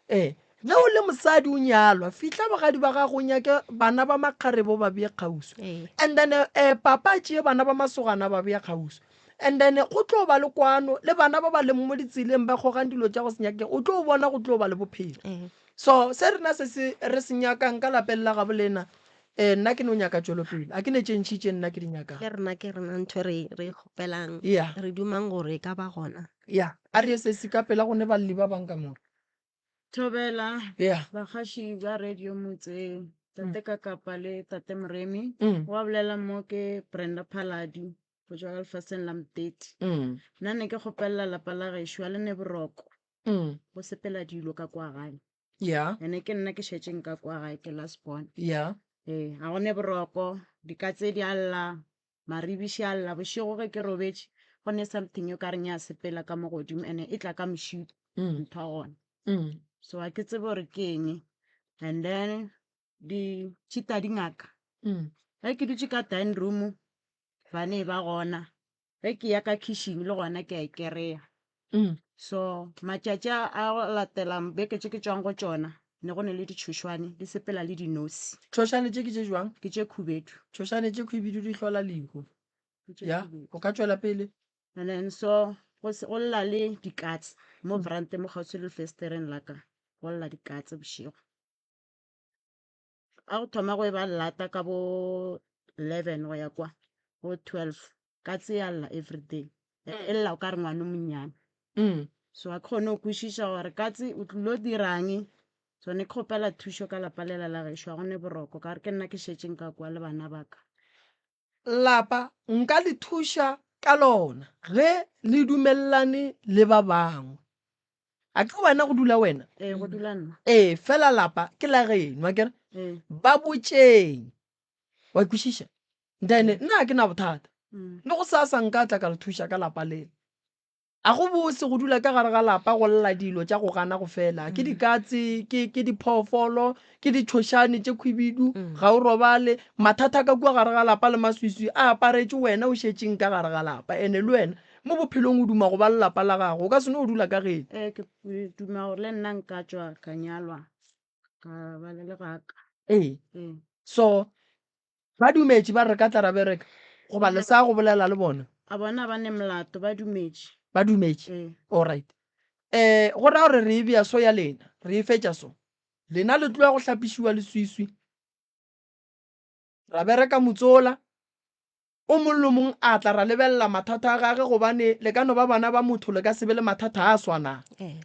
Ee, ge o le mosadi o nyalwa, fihla bogadi ba gago o nyake bana ba makgarebe o ba bee kgauswi. Ee. And then eh, papa a tšee bana ba masogana a ba bea kgauswi. And then go tlo ba le kwano le bana ba ba leng mo ditseleng ba kgogang dilo tša go se nyakega, o tlo bona go tlo ba le bophelo. Ee. So se rena se se re se nyakang ka lapeng la gabo lena, eh, nna ke no nyaka tšwelopele. A ke ne tše ntši tše nna ke di nyakang. Le rena ke rena ntho e re re e kgopelang. Yeah. Re dumang gore e ka ba gona. Yeah, a re ye sesi ka pela go ne balli ba bang ka mo. Thobela, Yeah. bagaši ba Radio Motse, Tate Kakapa le Tate Moremi. Mm. Wa bolela mo ke Brenda Phaladi go tšwa ka lefaseng la Mteti. Mm. Nna ne ke kgopelela lapa la gešo a le ne boroko Mm. go sepela dilo ka kwa gae. Yeah. Ene ke nna ke šetšeng ka kwa gae ke last born. Yeah. Ee, ga go ne boroko, dikatse di a lla, maribiši a lla, bošego ge ke robetše go ne something o ka reng ya sepela ka mo godimo ene e tla ka mošito Mm. ntho ya gona. Mm. So ga ke tsebe gore ke eng. And then ditšhita di ngaka. Mm. Ge ke dutše ka dining room bane ba gona, ge ke ya ka kitchen le gona ke a e kereya. Mm. So matšatši a a go latelang beke tše ke tšwang go tšona ne go ne le ditšhošwane di sepela le dinosi. Tšhošane tše ke tše jwang? Ke tše khubedu. Tšhošane tše khubedu di hlola lehu. Ke tše Ya, khubedu. o ka tšwela pele. And then so go se- go lla le dikatse mo veranteng mo kgauswi le lefestereng la ka, go lla dikatse bošego. A go thoma go e ba lata ka bo 11 go ya kwa go 12 katse ya lla everyday. E lla o ka re ngwana o monnyane. Mm. So ga ke kgone go kwešiša gore katse o tlilo dirang. So ne ke kgopela thušo ka lapa lela la gešo, ga go ne boroko ka gore ke nna ke šetšeng ka kwa le bana ba ka. Lapa nka le thuša ka lona ge le dumelelane le ba bangwe. A ke wena go dula wena? Ee, go dula nna. Ee, fela lapa ke la geno, akere? Ee. Ba botšeng. Wa kwešiša? Then nna ga ke na bothata. Mm. Le go sasa nka tla ka le thuša ka lapa lela. A go bose go dula ka gare ga lapa go lla dilo tša go gana go fela. Ke dikatse, ke ke diphoofolo, ke ditšhošane tše khwibidu, ga o robale. Mathata ka kua gare ga lapa le maswiswi a aparetše wena o šetšeng ka gare ga lapa. Ene le wena mo bophelong o duma go ba le lapa la gago, o ka se no dula ka geno. Ee, ke ke duma gore le nna nka tšwa ka nyalwa ka ba le legaka. Ee. Ee. So ba dumetše ba re re ka tla ra bereka goba le sa go bolela le bona? A bona ba ne molato, ba dumetše. Ba dumetše. Ee. Alright. Eh, go ra gore re e bea so ya lena, re e fetša so. Lena le tloya go hlapišiwa leswiswi. Ra bereka motsola. O mong le mong a tla ra lebelela mathata a gage gobane le ka no ba bana ba motho le ka se be le mathata a swanang. Ee.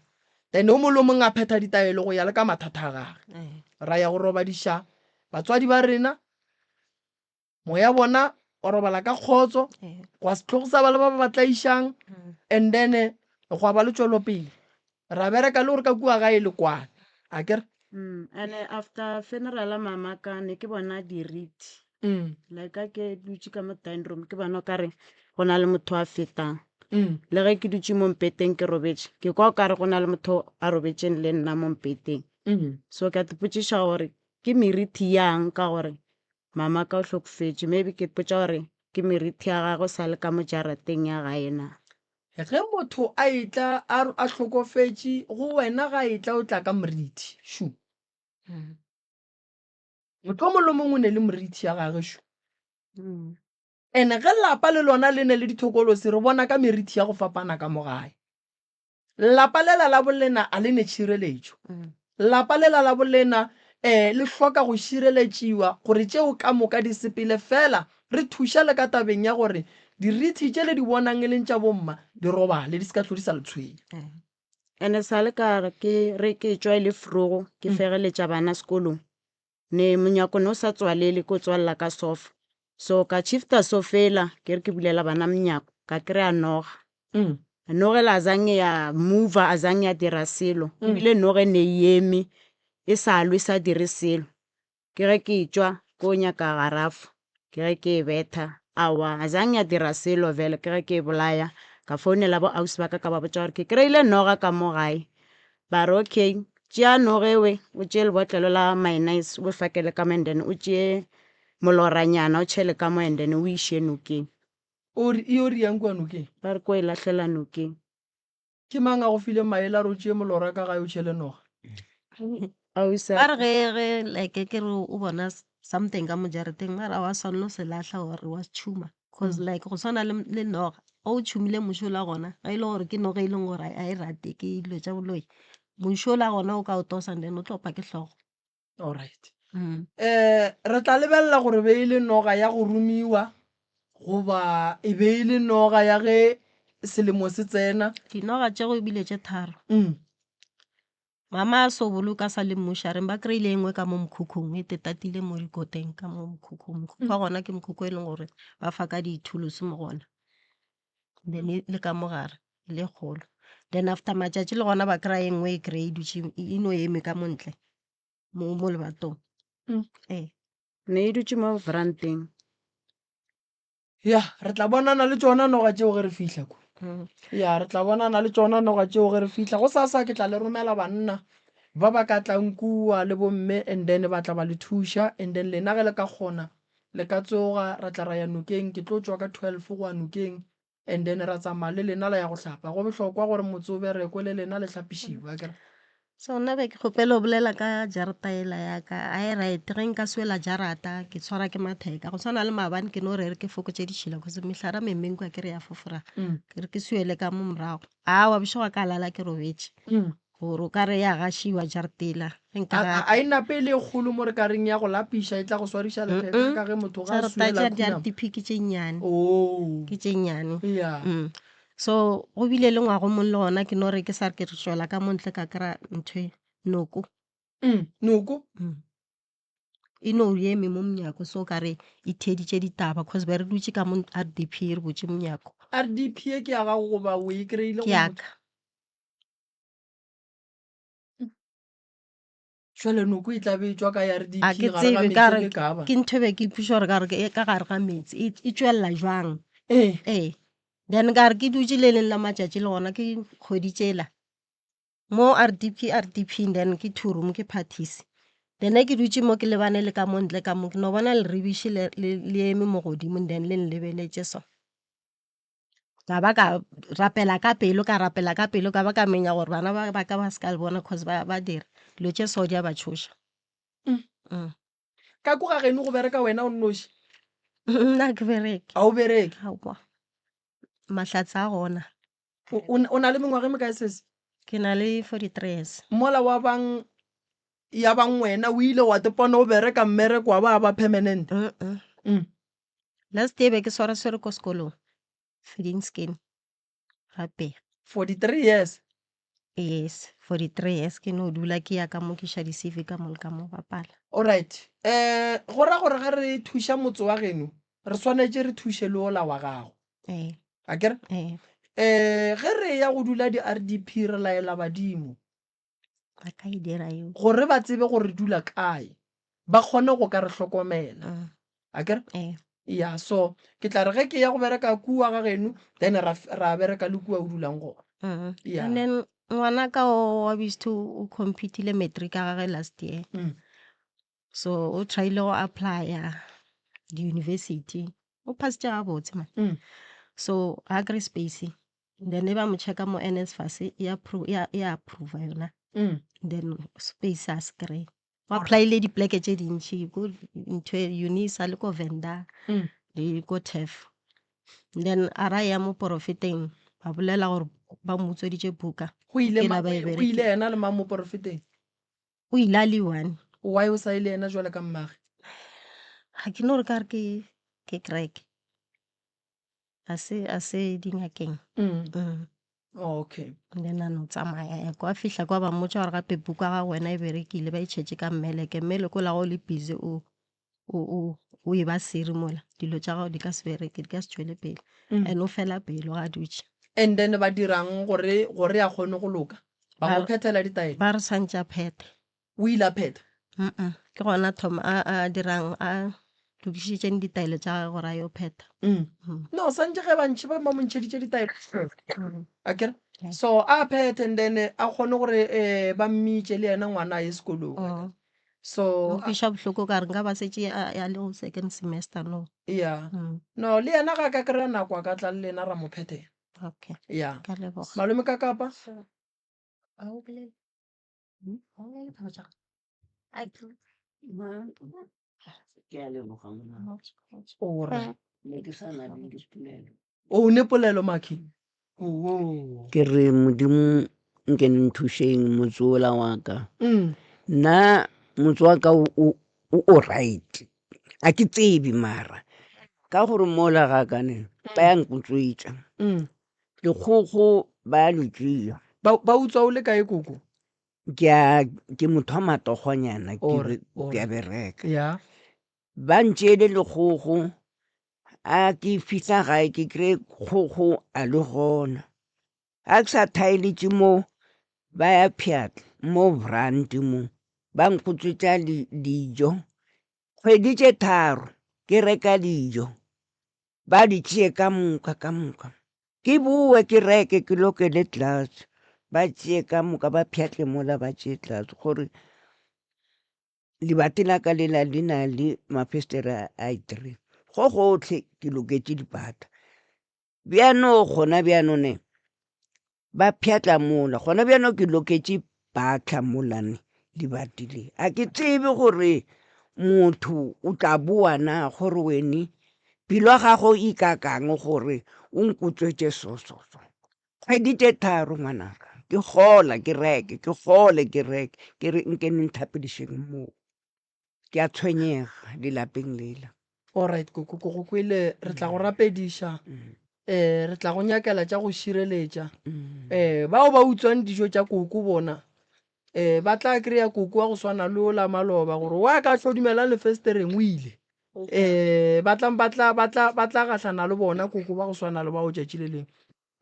Then o mong le o mong a phetha ditaelo go ya le ka mathata a gage. Ee. Ra ya go robadiša batswadi ba rena, moya bona wa robala ka kgotso, Ee. gwa se tlogo sa ba le ba ba ba tlaišang, Mm. and then gwa ba le tšwelopele. Ra bereka le gore ka kua gae le kwane, akere? Mm. And after funeral ya mama ka ne ke bona diriti. Mm. Like ka ke dutše ka mo dining room ke bona o kare go na le motho a fetang. Mm. Le ge ke dutše mo mpeteng ke robetše, ke kwa o kare go na le motho a robetšeng le nna mo mpeteng. So ke a tipotšiša gore ke merithi yang ka gore mama ka o hlokofetše, maybe ke ipotša gore ke merithi ya gagwe sa le ka mo jarateng ya gae na. Ge motho a etla a a hlokofetše go wena ga etla o tla ka morithi shu. Motho o mongwe le mongwe o ne le morithi ya gage shu. And ge lapa le lona le ne le dithokolosi re bona ka merithi ya go fapana ka mo gae. Lapa lela la bolena a le ne tšhireletšo. Lapa lela la bolena um le hloka go šireletšiwa gore tšeo ka moka di sepele fela re thuša le ka tabeng ya gore dirithi tše le di bonang e leng tša bomma di robale di se ka hlo di sa le tshwenya. Ene sa le ka re ke re ke tšwa e le frogo ke fegeletša bana sekolong ne monyako ne o sa tswalele ke o tswalela ka sofa so ka shifta sofela ke re ke bulela bana monyako ka kry-a noga mm. noge la azange ya mover azange ya dira selo mm. ebile noge ne e eme e sa lwe sa dire selo ke ge ke tšwa ko nyaka garafo ke ge ke e betha awa azange ya dira selo vele ke ge ke e bolaya ka founela bo ausi ba ka ka ba botša gore ke kry-ile noga ka mo gae ba re okay tšea noge we o tšee lebotlelo la mayonnaise o fakele ka mo and then o tšee moloranyana o tšhele ka mo and then o iše nokeng. O re e yo riang kua nokeng? Ba re ko e lahlela nokeng. Ke mang a go fileng maele a re o tšee molora ka gae o tšhele noga? Ausi Ba re ge ge like ke re o bona something ka mo jarateng ba re ga wa swanela go se lahla or wa se tšhuma cause like go swana le le noga ge o tšhumile mošola gona ge e le gore ke noga e leng gore ga e rate ke dilo tša boloi mošola gona o ka o tosa and then o tlo opa ke hlogo. Alright. Um re tla lebelela gore be e le noga ya go romiwa goba e be e le noga ya ge selemo se tsena. Dinoga tšego ebile tše tharo. Mama a so boloka a sa le mmušareng ba kry-ile e nngwe ka mo mokhukhung e tetatile mo dikoteng ka mo mokhukhung. Mokhukhu wa gona ke mokhukhu e leng gore ba fa ka dithulusi mo gona then e le ka mo gare e le kgolo. Then after matšatši le gona ba kry-a e nngwe e kry e dutše e no eme ka mo ntle mo mo lebatong. Ee. Ne e dutše mo veranteng. Ya, re tla bonana le tšona noga tšeo ge re fihla kua. Ya, re tla bonana le tšona noga tšeo ge re fihla. Gosasa ke tla le romela banna ba ba ka tlang kua le bomme and then ba tla ba le thuša and then lena ge le ka kgona le ka tsoga ra tla ra ya nokeng. Ke tlo tšwa ka 12 go ya nokeng and then ra tsamaya le lena la ya go hlapa. Go bohlokwa gore motse o berekwe le lena le hlapišiwe, akere? So nna be ke kgopela go bolela ka jarata ela ya ka a e right ge nka swela jarata ke tshwara ke matheka go tshwana le maabane ke no re re ke fokotše ditšhila cause mehlara memmeng kwa ke re ya fofora ke re ke swele ka mo morago awa bošego ka lala ke robetše gore o ka re ya gašiwa jarata ela ge nka A a e nape e le e kgolo mo re ka reng ya go lapiša e tla go swariša letheka ka ge motho ga a jarata swiela tša khunama. di-RDP ke tše nnyane Oh. ke tše nnyane Yeah. So go bile le ngwago mong le gona ke no re ke sa re ke re tšwela ka mo ntle ka kry-a ntho e noko. Noko? E no eme mo monyako so ka re e theeditše ditaba cause be re dutše ka mo R_D_P re butše monyako. R_D_P e ke ya gago goba o e kry-ile Ke ya ka. Jwale noko e tla be e tšwa ka R_D_P A ke gare ga tsebe ka meetse re le kaba. ke ntho e be ke ipotšiša gore ka re e ka gare ga meetse e e tšwelela jwang. Ee. Ee. Then ka re ke dutše le leng la matšatši le gona ke kgwedi tšela mo R_D_P R_D_P then ke two room ke parties. Then ge ke dutše mo ke lebane le ka mo ntle ka mo ke no bona leribiši le le eme mo godimo then le nlebeletše so. Ka ba ka rapela ka pelo, ka rapela ka pelo, ka ba ka menya gore bana ba ba ka ba se ka le bona cause ba ba dira dilo tše so di a ba tšhoša. Ka ko ga geno go bereka wena o nnoši? Nna ga ke bereke. Ga o bereke? Aowa, mahlatse a gona. O na le mengwaga e mekae sesi? Ke na le 43 years. Mola wa bang ya bang wena o ile wa tepona o bereka mmereko wa ba ba permanent? Last year be ke swara swere ko sekolong feeding scheme gape. 43 years? Yes, 43 years ke no dula ke ya ka mo ke iša di-C_V ka mo le ka mo bapala. Alright, um go ra gore ge re thuša motse wa geno re swanetše re thuše le ola wa gago. Ee. Akere? Ee. Um ge re ya go dula di-R_D_P re laela badimo. Ba ka e dira eo. Gore ba tsebe gore re dula kae, ba kgone go ka re hlokomela. Akere? Ee. Ya, so ke tla re ge ke ya go bereka kua ga geno, then ra, ra bereka le kua o dulang gona. Ya. And then Ngwana ka o wa bisthu o completile matric ya gagwe last year. So o tryile go applya di-university. O passitše gabotse man. So ga kry space. Then e ba mo checka mo NSFAS e ya e ya approva yona. Then space a se kry. O applyile dipleke tše dintši ko ntho e Unisa le ko Venda le ko TEF. Then a ra ya mo porofeteng ba bolela gore ba mo utsweditše buka. Go ile Ke ma, la ba e go ile berekile. yena le mang mo porofeteng? O ile a le one. Why o sa ye le yena jwale ka mmage? Ga ke no re ka re ke ke kereke. A se a se dingakeng. Okay. Then a no tsamaya ya kwa fihla kwa ba mmotša gore gape buka ga wena e berekile ba e tšhetše ka mmeleke. Mmeleke o la go le busy o o o o e ba seri mola dilo tša gago di ka se bereke di ka se tšwele pele. And o fela pelo ga dutše. And then ba dirang gore gore a kgone go loka? Ba mo phethela ditaelo? Ba re swantše a phethe. O ile a phetha? Mm-mm. Ke gona thoma a a dirang a lokišitšeng ditaelo tša gagwe gore a yo phetha. No, swantše ge bantši ba ba mo ntšheditše ditaelo. Akere? So a phethe and then a kgone gore eh ba mmitše le yena ngwana a ye sekolong. So Go kweša bohloko ka re nka ba setše a a le go second semester no. Yeah. No, le yena ga a ka kry-a nako a ka tla le lena ra mo phethela. Okay. Yeah. Ka leboga. Malome ka kapa? A o bolele. A o bolele taba tša gago. A ke- Ke a leboga ngwana. O re. Ne ke sa na le dipolelo. O ne polelo Maki? Oo. Ke re Modimo nke le nthušeng motse ola wa ka. Nna motse wa ka o o o right. A ke tsebe mara ka gore mola ga ka ne ba ya nkutswetša. Dikgogo ba di tšea. Ba ba utswa o le kae koko? Ke a ke motho wa matogonyana ke Ore, ke a ore. bereka. Ya. Ba ntšeele lekgogo a ke fihla gae ke kry-e kgogo a le gona. A ke sa thaeletše mo ba ya pheatla mo brand mo ba nkutswetša dijo. Kgwedi tše tharo ke reka dijo ba di tšee ka moka ka moka. Ke boe ke reke ke lokele tlase ba tšee ka moka ba pheatle mola ba tšee tlase gore lebati la ka lela le na le mafestere a i-three go gotlhe ke loketše dipata. Bjano gona bjano ne ba pheatla mola gona bjano ke loketše pahla mola ne lebati le. A ke tsebe gore motho o tla boa na gore wene pelo ya gago e ikakang gore o nkutswetše so so so. Kgwedi tše tharo ngwanaka ke gola ke reke ke gole ke reke ke re nke ne nthapedišeng moo. Ke a tshwenyega lelapeng lela. Alright koko ke go kwele re tla go rapediša eh re tla go nyakela tša go šireletša eh bao ba utswang dijo tša koko bona eh ba tla kry-a koko wa go swana le ola maloba gore wa ka hlodumela lefestereng o ile eh ba tla ba tla ba tla ba tla gahlana le bona koko ba go swana le bao tšatši le lengwe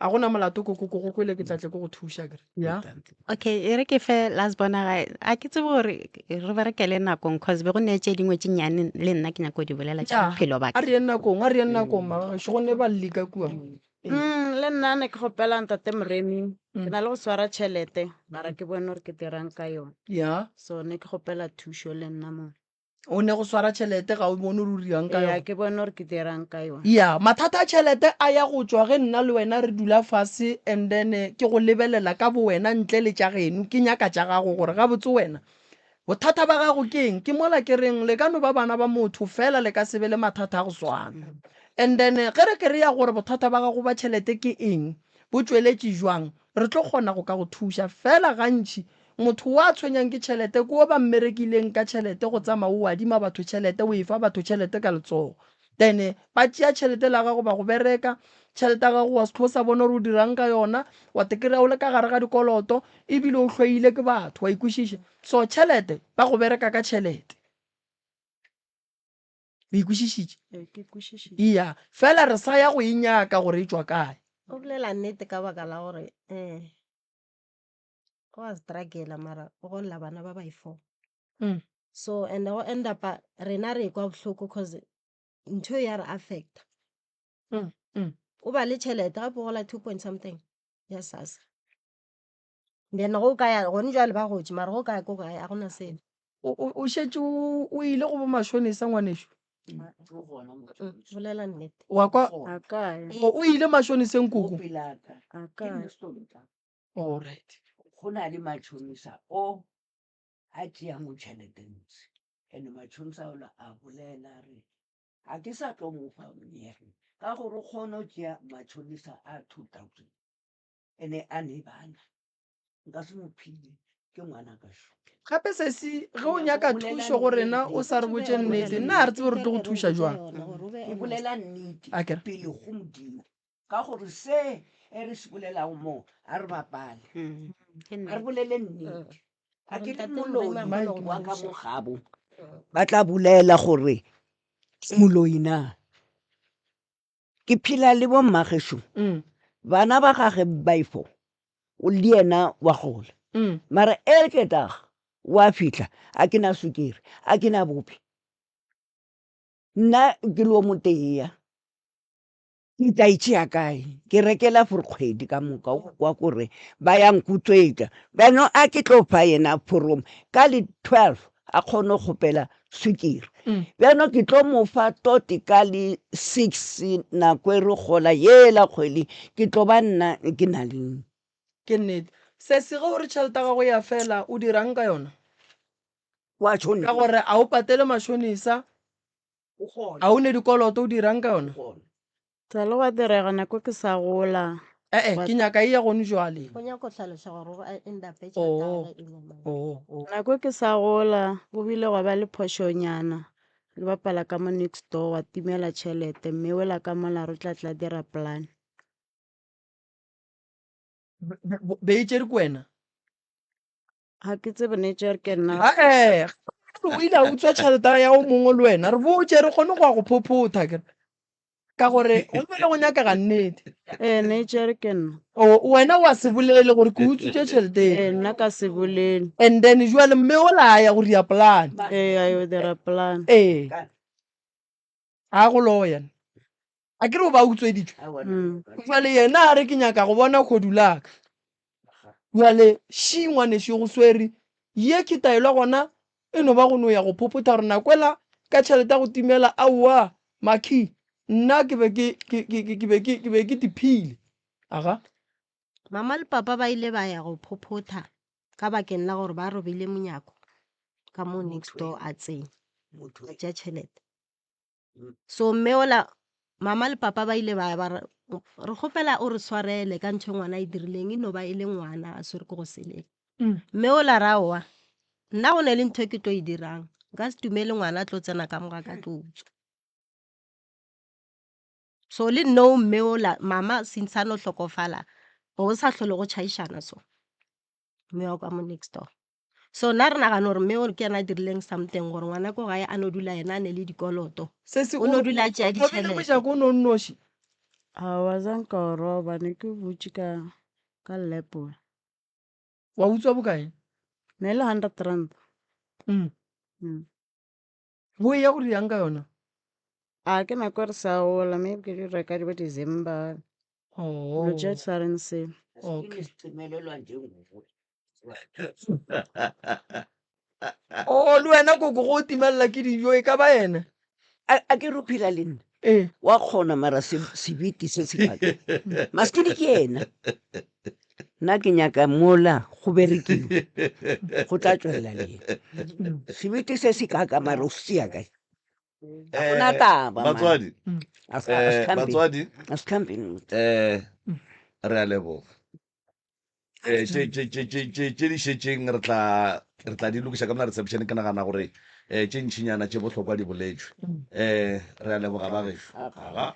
A gona molato koko ko go kwele ke tla tle ke go thuša kere. Ya. Okay, e re ke fe last bona gae. A ke tsebe gore re berekele nakong cause be go ne tše dingwe tše nnyane le nna ke nyako di bolela tša Ya. bophelo ba A ka. re yeng nakong, a re yeng nakong magagešu go ne balli ka kua. Ee. Le nna ne ke kgopela ntate Moremi, ke na le go swara tšhelete mara ke bone gore ke dirang ka yona. Ya. So ne ke kgopela thušo le nna mo. O ne go swara tšhelete ga o bone gore o dirang ka Eya, yona. ke bone gore ke dirang ka yona. Ya, mathata a tšhelete a ya go tšwa ge nna le wena re dula fase and then ke go lebelela ka bowena ntle le tša geno, ke nyaka tša gago gore gabotse wena bothata ba gago ke eng. Ke mola ke reng le ka no ba bana ba motho fela le ka se be le mathata a go swana. And then ge re kry-a gore bothata ba gago ba tšhelete ke eng, bo tšweletše jwang, re tlo kgona go ka go thuša. Fela gantši Motho wa tshwenyang ke tšhelete ke wo ba mmerekileng ka tšhelete go tsamaya o adima batho tšhelete o efa batho tšhelete ka letsogo then ba tšea tšhelete la gago ba go bereka tšhelete ya gago wa se tlo sa bona gore o dirang ka yona wa te kry-a o le ka gare ga dikoloto ebile o hloile ke batho wa ikwešiša so tšhelete ba go bereka ka tšhelete o ikwešišitše Ee, ke kwešišitše. iya fela re sa ya go e nyaka gore e tšwa kae O bolela nnete ka baka la gore um o a struggle mara o golla bana ba by four. So and go end up rena re kwa bohloko cause ntho ya re affecta. O ba le tšhelete gape o gola 2 point something ya SASSA. Then go ka ya gone jwale ba gotše mara go ka ya ko gae a gona selo. O, o, o šetše o, o ile go bomašonisa ngwanešu? Bolela nnete. Wa kwa? A kae? O, o ile mašoniseng koko? A kae? All right. Go na le matšhonisa o a tšeang tšhelete ntsi and matšhonisa ola a bolela a re ga ke sa tlo mo fa monyere ka gore o kgona go tšea matšhonisa a 2000 ene a ne bana nka se mo phile ke ngwana ka šo. Gape sesi ge o nyaka thušo go rena o sa re botše nnete nna ga re tsebe re tlo go thuša jwang. Ke bolela nnete Akere. pele go Modimo ka gore se e re se bolelago mo a re bapale a re bolele nnete a ke le moloi wa ka mo gabo ba tla bolela gore ke moloi na. Ke phela le bommagešo, bana ba gage baifo, le yena wa gola. Mara elkedag wa fihla, a ke na sukiri, a ke na bupi. Nna ke le o moteea, ke tla e tšea kae? Ke rekela for kgwedi ka moka, o kwa kore ba ya nkutswetša. Bjano a ke tlo fa yena forom ka le 12 a kgone go kgopela swikiri. Bjano ke tlo mo fa tote ka le 6 nako e re gola yela kgwedi ke tlo ba nna ke na le. Ke nnete. Sesi ge o re tšhelete ya gago ya fela o dirang ka yona? Wa tšhone. Ka gore a o patele mashonisa, a o ne dikoloto o dirang ka yona? Sa le gwa direga nako ke sa gola. Eh, eh, ke nyaka e ya gone jwale. Go nyaka go hlaloša gore o end up tšhelete ya Oh, gagwe e le mang. oh, oh. Nako ke sa gola go bile gwa ba le phošonyana le bapala ka mo next door wa timela tšhelete mme wela ka mola re tla tla dira plan. Be e tšere ke wena? Ga ke tsebe ne tšere ke nna. Ae, o ile a utswa tšhelete ya o mongwe le wena. Re botše re kgone go ya go phophotha ke ka gore go be go nyakega nnete. Ee, ne tšere ke nna. O wena wa se bolele gore ke utswitše tšhelete e. Ee, nna ka se bolele. And then jwale mme ola a ya go dira plan. Ee, a yo dira plan. Ee. A go loya. A ke re o ba utsweditšwe. Jwale yena a re ke nyaka go bona khodu la ka. Jwale shi ngwanešu go swere ye ke taelo gona e no ba go no ya go phophotha gore nakwela ka tšhelete ya go timela aowa makhi nna ke be ke ke ke ke be ke ke be ke tiphile. Aga. Mama le papa ba ile ba ya go phophotha ka bakeng la gore ba robile monyako ka mo next door a tsenya a tšea tšhelete. So mme ola mama le papa ba ile ba ya ba re re kgopela o re swarele ka ntho e ngwana e dirileng e no ba e le ngwana a swere ke go selela. Mme ola ra aowa nna go ne le ntho e ke tlo e dirang nka se dumele ngwana a tlo tsena ka mo ga ka tlo utswa. So le no mme ola mama since a no hlokofala go sa hlole go tšhaišana so mme wa ka mo next door. So nna re nagana gore mme o ke yena a dirileng something gore ngwana ko gae a no dula yena a ne le dikoloto. Sesi O no dula a tšea o robile ditšhelete. mojako o no nnoši. Aowa zanka o roba ne ke butše ka ka lepola. Wa utswa bokae? Ne le 100 rand. Bo eya go dirang ka yona? A ke nako re sa gola maybe ke di reka di bo December. Oh. Dilo tše di sa reng selo. Okay. Oh, le wena koko go timelela ke dijo e ka ba yena? A ke re o phela le nna. Ee. Wa kgona mara sebete se se kaka. Maskidi ke yena. Nna ke nyaka mola go berekiwe. Go tla tšwelela le yena. Sebete se se kaka mara o se tšea kae? Ga go na taba. Batswadi. A se hlampe. Batswadi. A se hlampe. Re a leboga. Tše tše tše tše tše tše di šetšeng re tla re tla di lokiša ka mona reception ke nagana gore um tše ntšinyana tše bohlokwa di boletšwe. Um re a leboga ba gešo. Aga.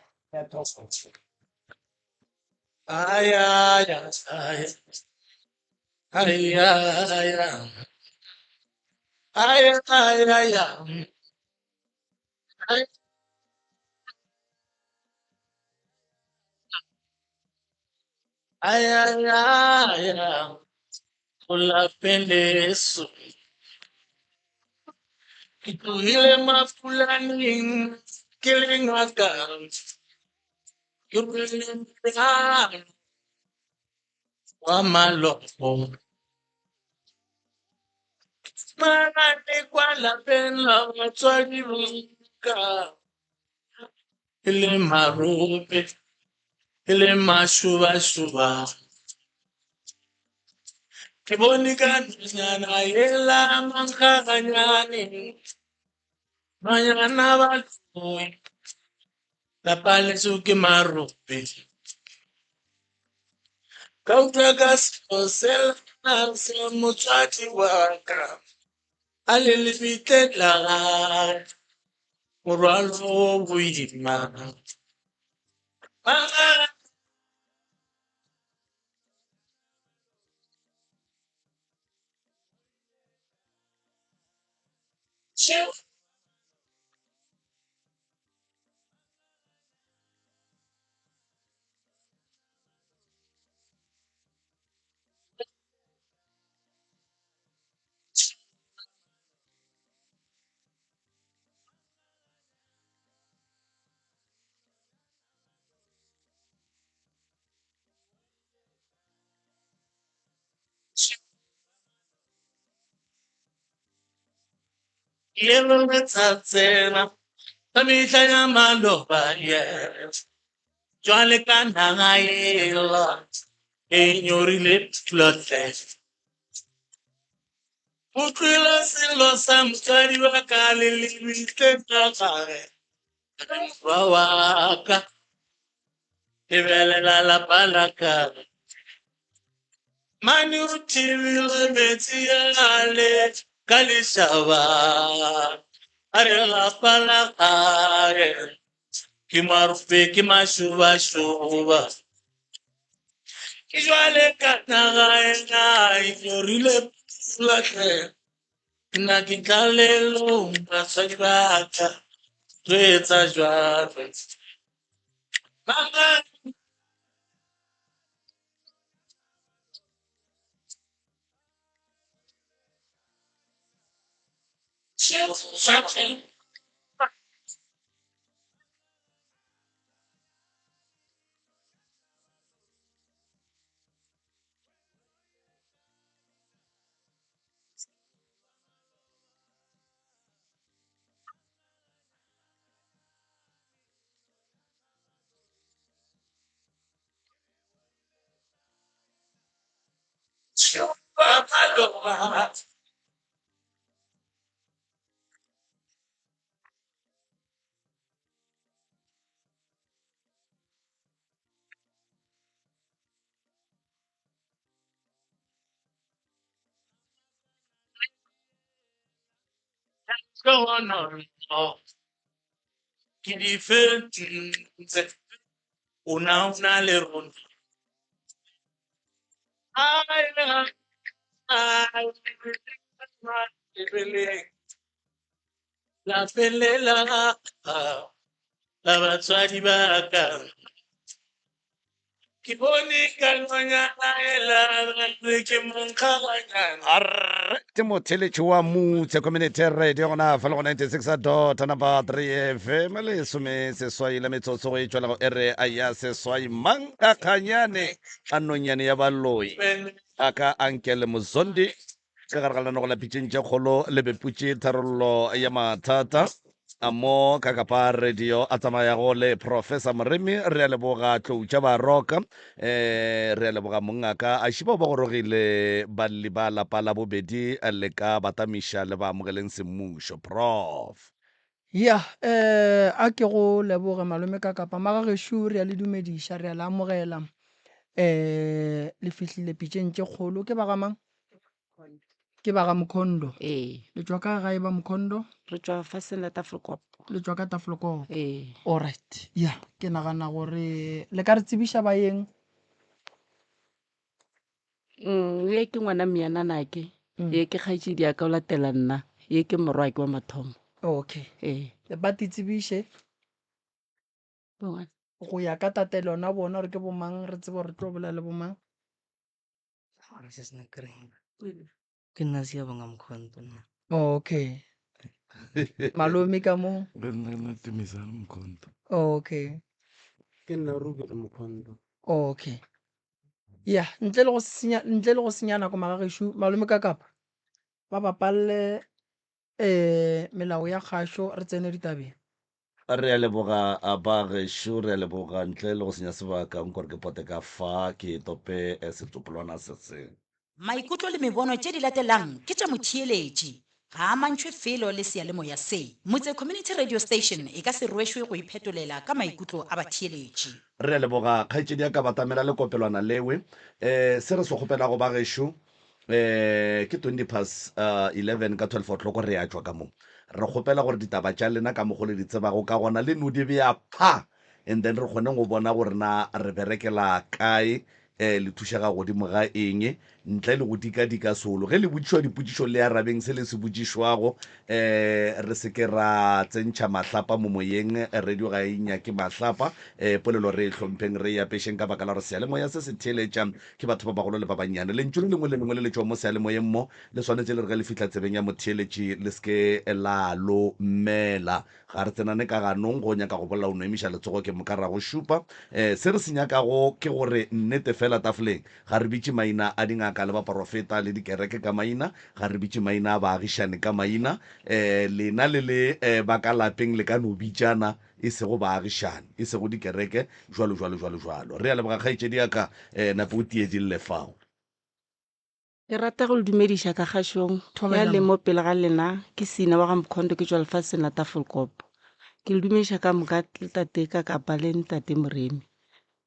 Ay, ay, ay, ay, ay, ay, ay, ay, ay. Ay. Ay, ay, ay, ay, go lapeng leso. Ke tlogile mapulaneng ke le ngaka, ke rwele morwalo wa maloko. Magane kwa lapeng la batswadi ba ka. E le marope, e le mašubašuba. Ke bone ka nonyana yela mankgaganyane. Nonyana ba tloi, lapa leso ke marope. Ka utlwa ka selo sela sa motswadi wa ka. A le lebitleng la gagwe, morwalo wo boima. Lelo tsena ka mehla ya maloba yes. Jwale ka naga ela e nyorile pula hle. Utlwile sello sa motswadi wa ka le lebitleng la gage. Morwa wa ka, lebelela lapa la ka. Mane o thibile metsi ale ka lešaba. A re lapa la gae ke marope ke mašobašoba. Ke jwale ka naga ena e nyorile pula hle. Nna ke tlalelong batswadi ba ka tlo etsa jwalo. Ke di fentse o na o na le rona. Lapeng le la la batswadi ba ka. Ke bone ka nonyana ela re ke monkgaganyana. Arre ke motheletši wa Mutse Community Radio gona fa le go 96 dot number 3 FM lesome seswai le metsotso go e tšwela go ere ya seswai mang a kganyane a nonyane ya baloi a ka ankele mozondi Ka gare ga lenanego la Pitšeng tše Kgolo le beputše tharollo ya mathata a mo ka kapa radio a tsamayago le Professor Moremi. Re a leboga Tlou tša Baroka. Eh, re a leboga mongaka. A šiba ba gorogile balli ba lapa la bobedi le ka batamiša le ba amogeleng semmušo. Prof. Ya, eh, a ke go leboge malome ka kapa magagešo re a le dumediša, re a le amogela. Eh, le fihlile pitšeng tše kgolo. Ke ba ga mang? Ke ba ga Mkhondo. Ee. Le tšwa ka gae ba Mkhondo? Re tšwa faseng la Tafelkop. Le tšwa ka Tafelkop. Ee. Alright. Ya, ke nagana gore le ka re tsebiša baeng. Ye ke ngwana mmiananake, ye ke kgaetšedi ya ka o latela nna, ye ke morwake wa mathomo. Okay. Ee. Ba te tsebiše Bongwana. go ya ka tatelano ya bona gore ke bomang, re tsebe gore re tlo bolela le bomang. Ke nna Siyabonga Mkhonto nna. Okay. Malome ka mo. Le nna ke nna Tumisang Mkhonto. Okay. Ke nna Ruben Mkhonto. Okay. Ya, ntle le go senya ntle le go senya nako magagešo, malome ka kapa. Ba bapalle um melao ya kgašo re tsene ditabeng. Re a leboga ba gešo, re a leboga. Ntle le go senya sebaka, nko re ke pote ka fa ke tope setsopolwana se se. Maikutlo le mebono tše di latelang ke tša motheeletši, ga a amantšhwe felo le seyalemoya se. Motse Community Radio Station e ka se rwešwe go iphetolela ka maikutlo a batheeletši. Re a leboga kgaetšedi ya ka batamela lekopelwana lewe. Um se re se kgopelago ba gešo um ke 20 past 11 ka 12 o'clock re a tšwa ka mo. Re kgopela gore ditaba tša lena ka mokgo le di tsebago ka gona le no di bea pha and then re kgone go bona gore na re berekela kae um le thušega godimo ga eng ntle le go dikadika solo. Ge le botšišwa dipotšišo le arabeng se le se botšišwago um re se ke ra tsentšha mahlapa mo moyeng. Radio ga e nyake mahlapa. Um polelo re e hlompheng re e apešeng ka baka la gore seyalemoya se se theeletša Ke batho ba bagolo le ba bannyane. Lentšu le lengwe le lengwe le le tšwago mo seyalemoyeng mo, le swanetše le re ge le fihla tsebeng ya motheeletši, le se ke la lomela. Ga re tsenane ka ganong, ge o nyaka go bolela o no emiša letsogo ke moka ra go šupa. Um se re se nyakago ke gore nnete fela tafoleng ga re bitše maina a dingaka le baporofeta le dikereke ka maina, ga re bitše maina a baagišani ka maina. Um lena le le ba ka lapeng le ka no bitšana e sego baagišani, e sego dikereke, jwalo, jwalo, jwalo, jwalo. Re a leboga, kgaetšedi ya ka, eh, nape o tiedille fao. Ke rata go le dumediša ka kgašong. Thobela Ya le mo. mo pele ga lena ke Sina wa ga Mkhonto ke tšwa lefaseng la Tafelkop. Ke le dumediša ka moka le tate ka kapa le ntate Moremi.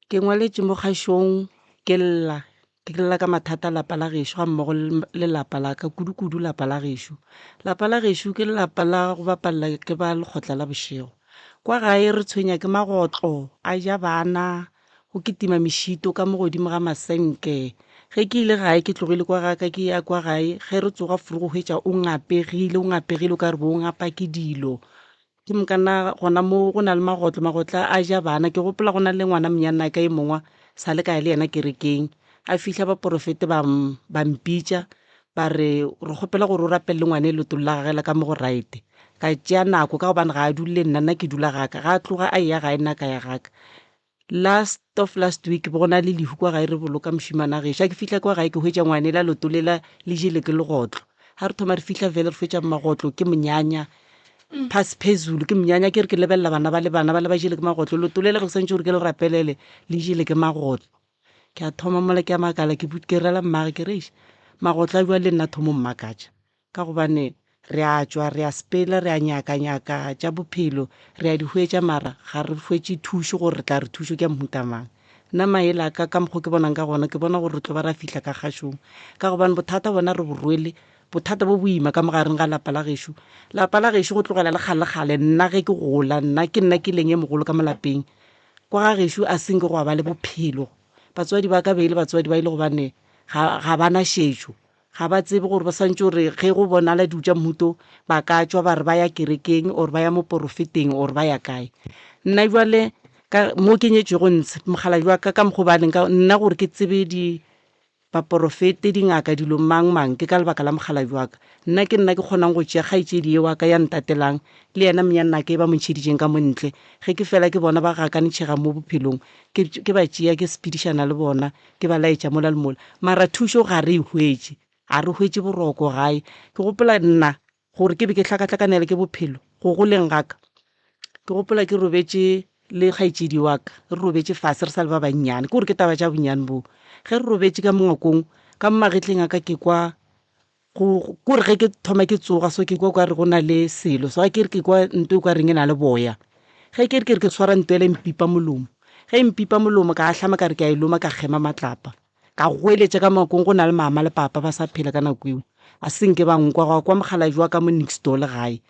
Ke ngwaletše mo kgašong ke lla Ke lla ka mathata a lapa la gešo ga mmogo le lapa la ka, kudu-kudu lapa la gešo. Lapa la gešo ke lapa la go bapalela ke ba lekgotla la bošego. Kwa gae re tshwenya ke magotlo a ja bana, go kitima mešito ka mo godimo ga masenke. Ge ke ile gae ke tlogile kwa ga ka ke ya kwa gae, ge re tsoga furu go hwetša o ngapegile, o ngapegile o ka re bo o ngapa ke dilo. Ke mokana gona mo go na le magotlo, magotlo a ja bana. Ke gopola go na le ngwana monyanaka e mongwe sa le ka ya le yena kerekeng. A fihla baporofete ba ba mpitša ba re re kgopela gore o rapelele ngwana e leotong la gagwe la ka mo go right. Ka tšea nako ka gobane ga a dule le nna, nna ke dula ga ka. Ga a tloga a eya gae nna ka ya ga ka. Last of last week bo go na le lehu kwa gae re boloka mošemane wa gešo. Ga ke fihla kwa gae ke hwetša ngwane la leoto lela le jele ke legotlo. Ga re thoma re fihla vele re fetša magotlo ke monyanya phase phezulu ke monyanya ke re ke lebelela bana ba le bana ba le ba jele ke magotlo leoto lela re swantše gore ke le rapelele le jele ke magotlo. Ke a thoma mola ke a makala ke ke rela mmage ke re eish magotlo a bua le nna thomo mmakatša. Ka gobane re a tšwa, re a sepela, re a nyaka-nyaka tša bophelo, re a di hwetša mara ga re hwetše thušo gore re tla re thušo ke ya mohuta mang. Nna maele a ka ka mokgo ke bonang ka gona, ke bona gore re tlo ba ra fihla ka kgašong. Ka gobane bothata bona re bo rwele, bothata bo boima ka mogareng ga lapa la gešo. Lapa la gešo go tlogela le kgale-kgale nna ge ke gola, nna ke nna ke leng e mogolo ka mo lapeng. Kwa ga gešo a se nke gwa ba le bophelo. Batswadi ba ka be e le batswadi ba e le gobane ga, ga ba na šetšo. Ga ba tsebe gore ba swantše gore ge go bonala dilo tša mmuto ba ka tšwa ba re ba ya kerekeng or ba ya moporofeteng or ba ya kae. Nna bjale ka mo ke nyetšwego ntshe mokgalabje wa ka ka mokgo ba leng ka nna gore ke tsebe di baporofete dingaka dilo mang mang ke ka lebaka la mokgalabje wa ka. Nna ke nna ke kgonang go tšea kgaetšedi ye wa ka ya ntatelang le yena monyannake e ba mo ntšheditšeng ka mo ntle ge ke fela ke bona ba gakanetšhega mo bophelong ke ke ba tšea ke sepedišana le bona ke ba laetša mola le mola. Mara thušo ga re e hwetše, ga re hwetše boroko gae. Ke gopola nna gore ke be ke hlakahlakanela ke bophelo go goleng ga ka. Ke gopola ke robetše le kgaetšedi wa ka, re robetše fase re sa le ba bannyane, ke gore ke taba tša bonnyane boo. Ge re robetše ka mo ngwakong, ka mo magetleng a ka ke kwa go kore ge ke thoma ke tsoga so ke kwa kare go na le selo so ga ke re ke kwa nto e ka reng e na le boya ge ke re ke re ke tshwara nto ele e mpipa molomo ge e mpipa molomo ka ahlama ka re ke a e loma ka kgema matlapa ka goeletša ka makong go na le mama le papa ba sa phela ka nako eo a se nke ba nkwa gwa kwa mokgalabje wa ka mo next door le gae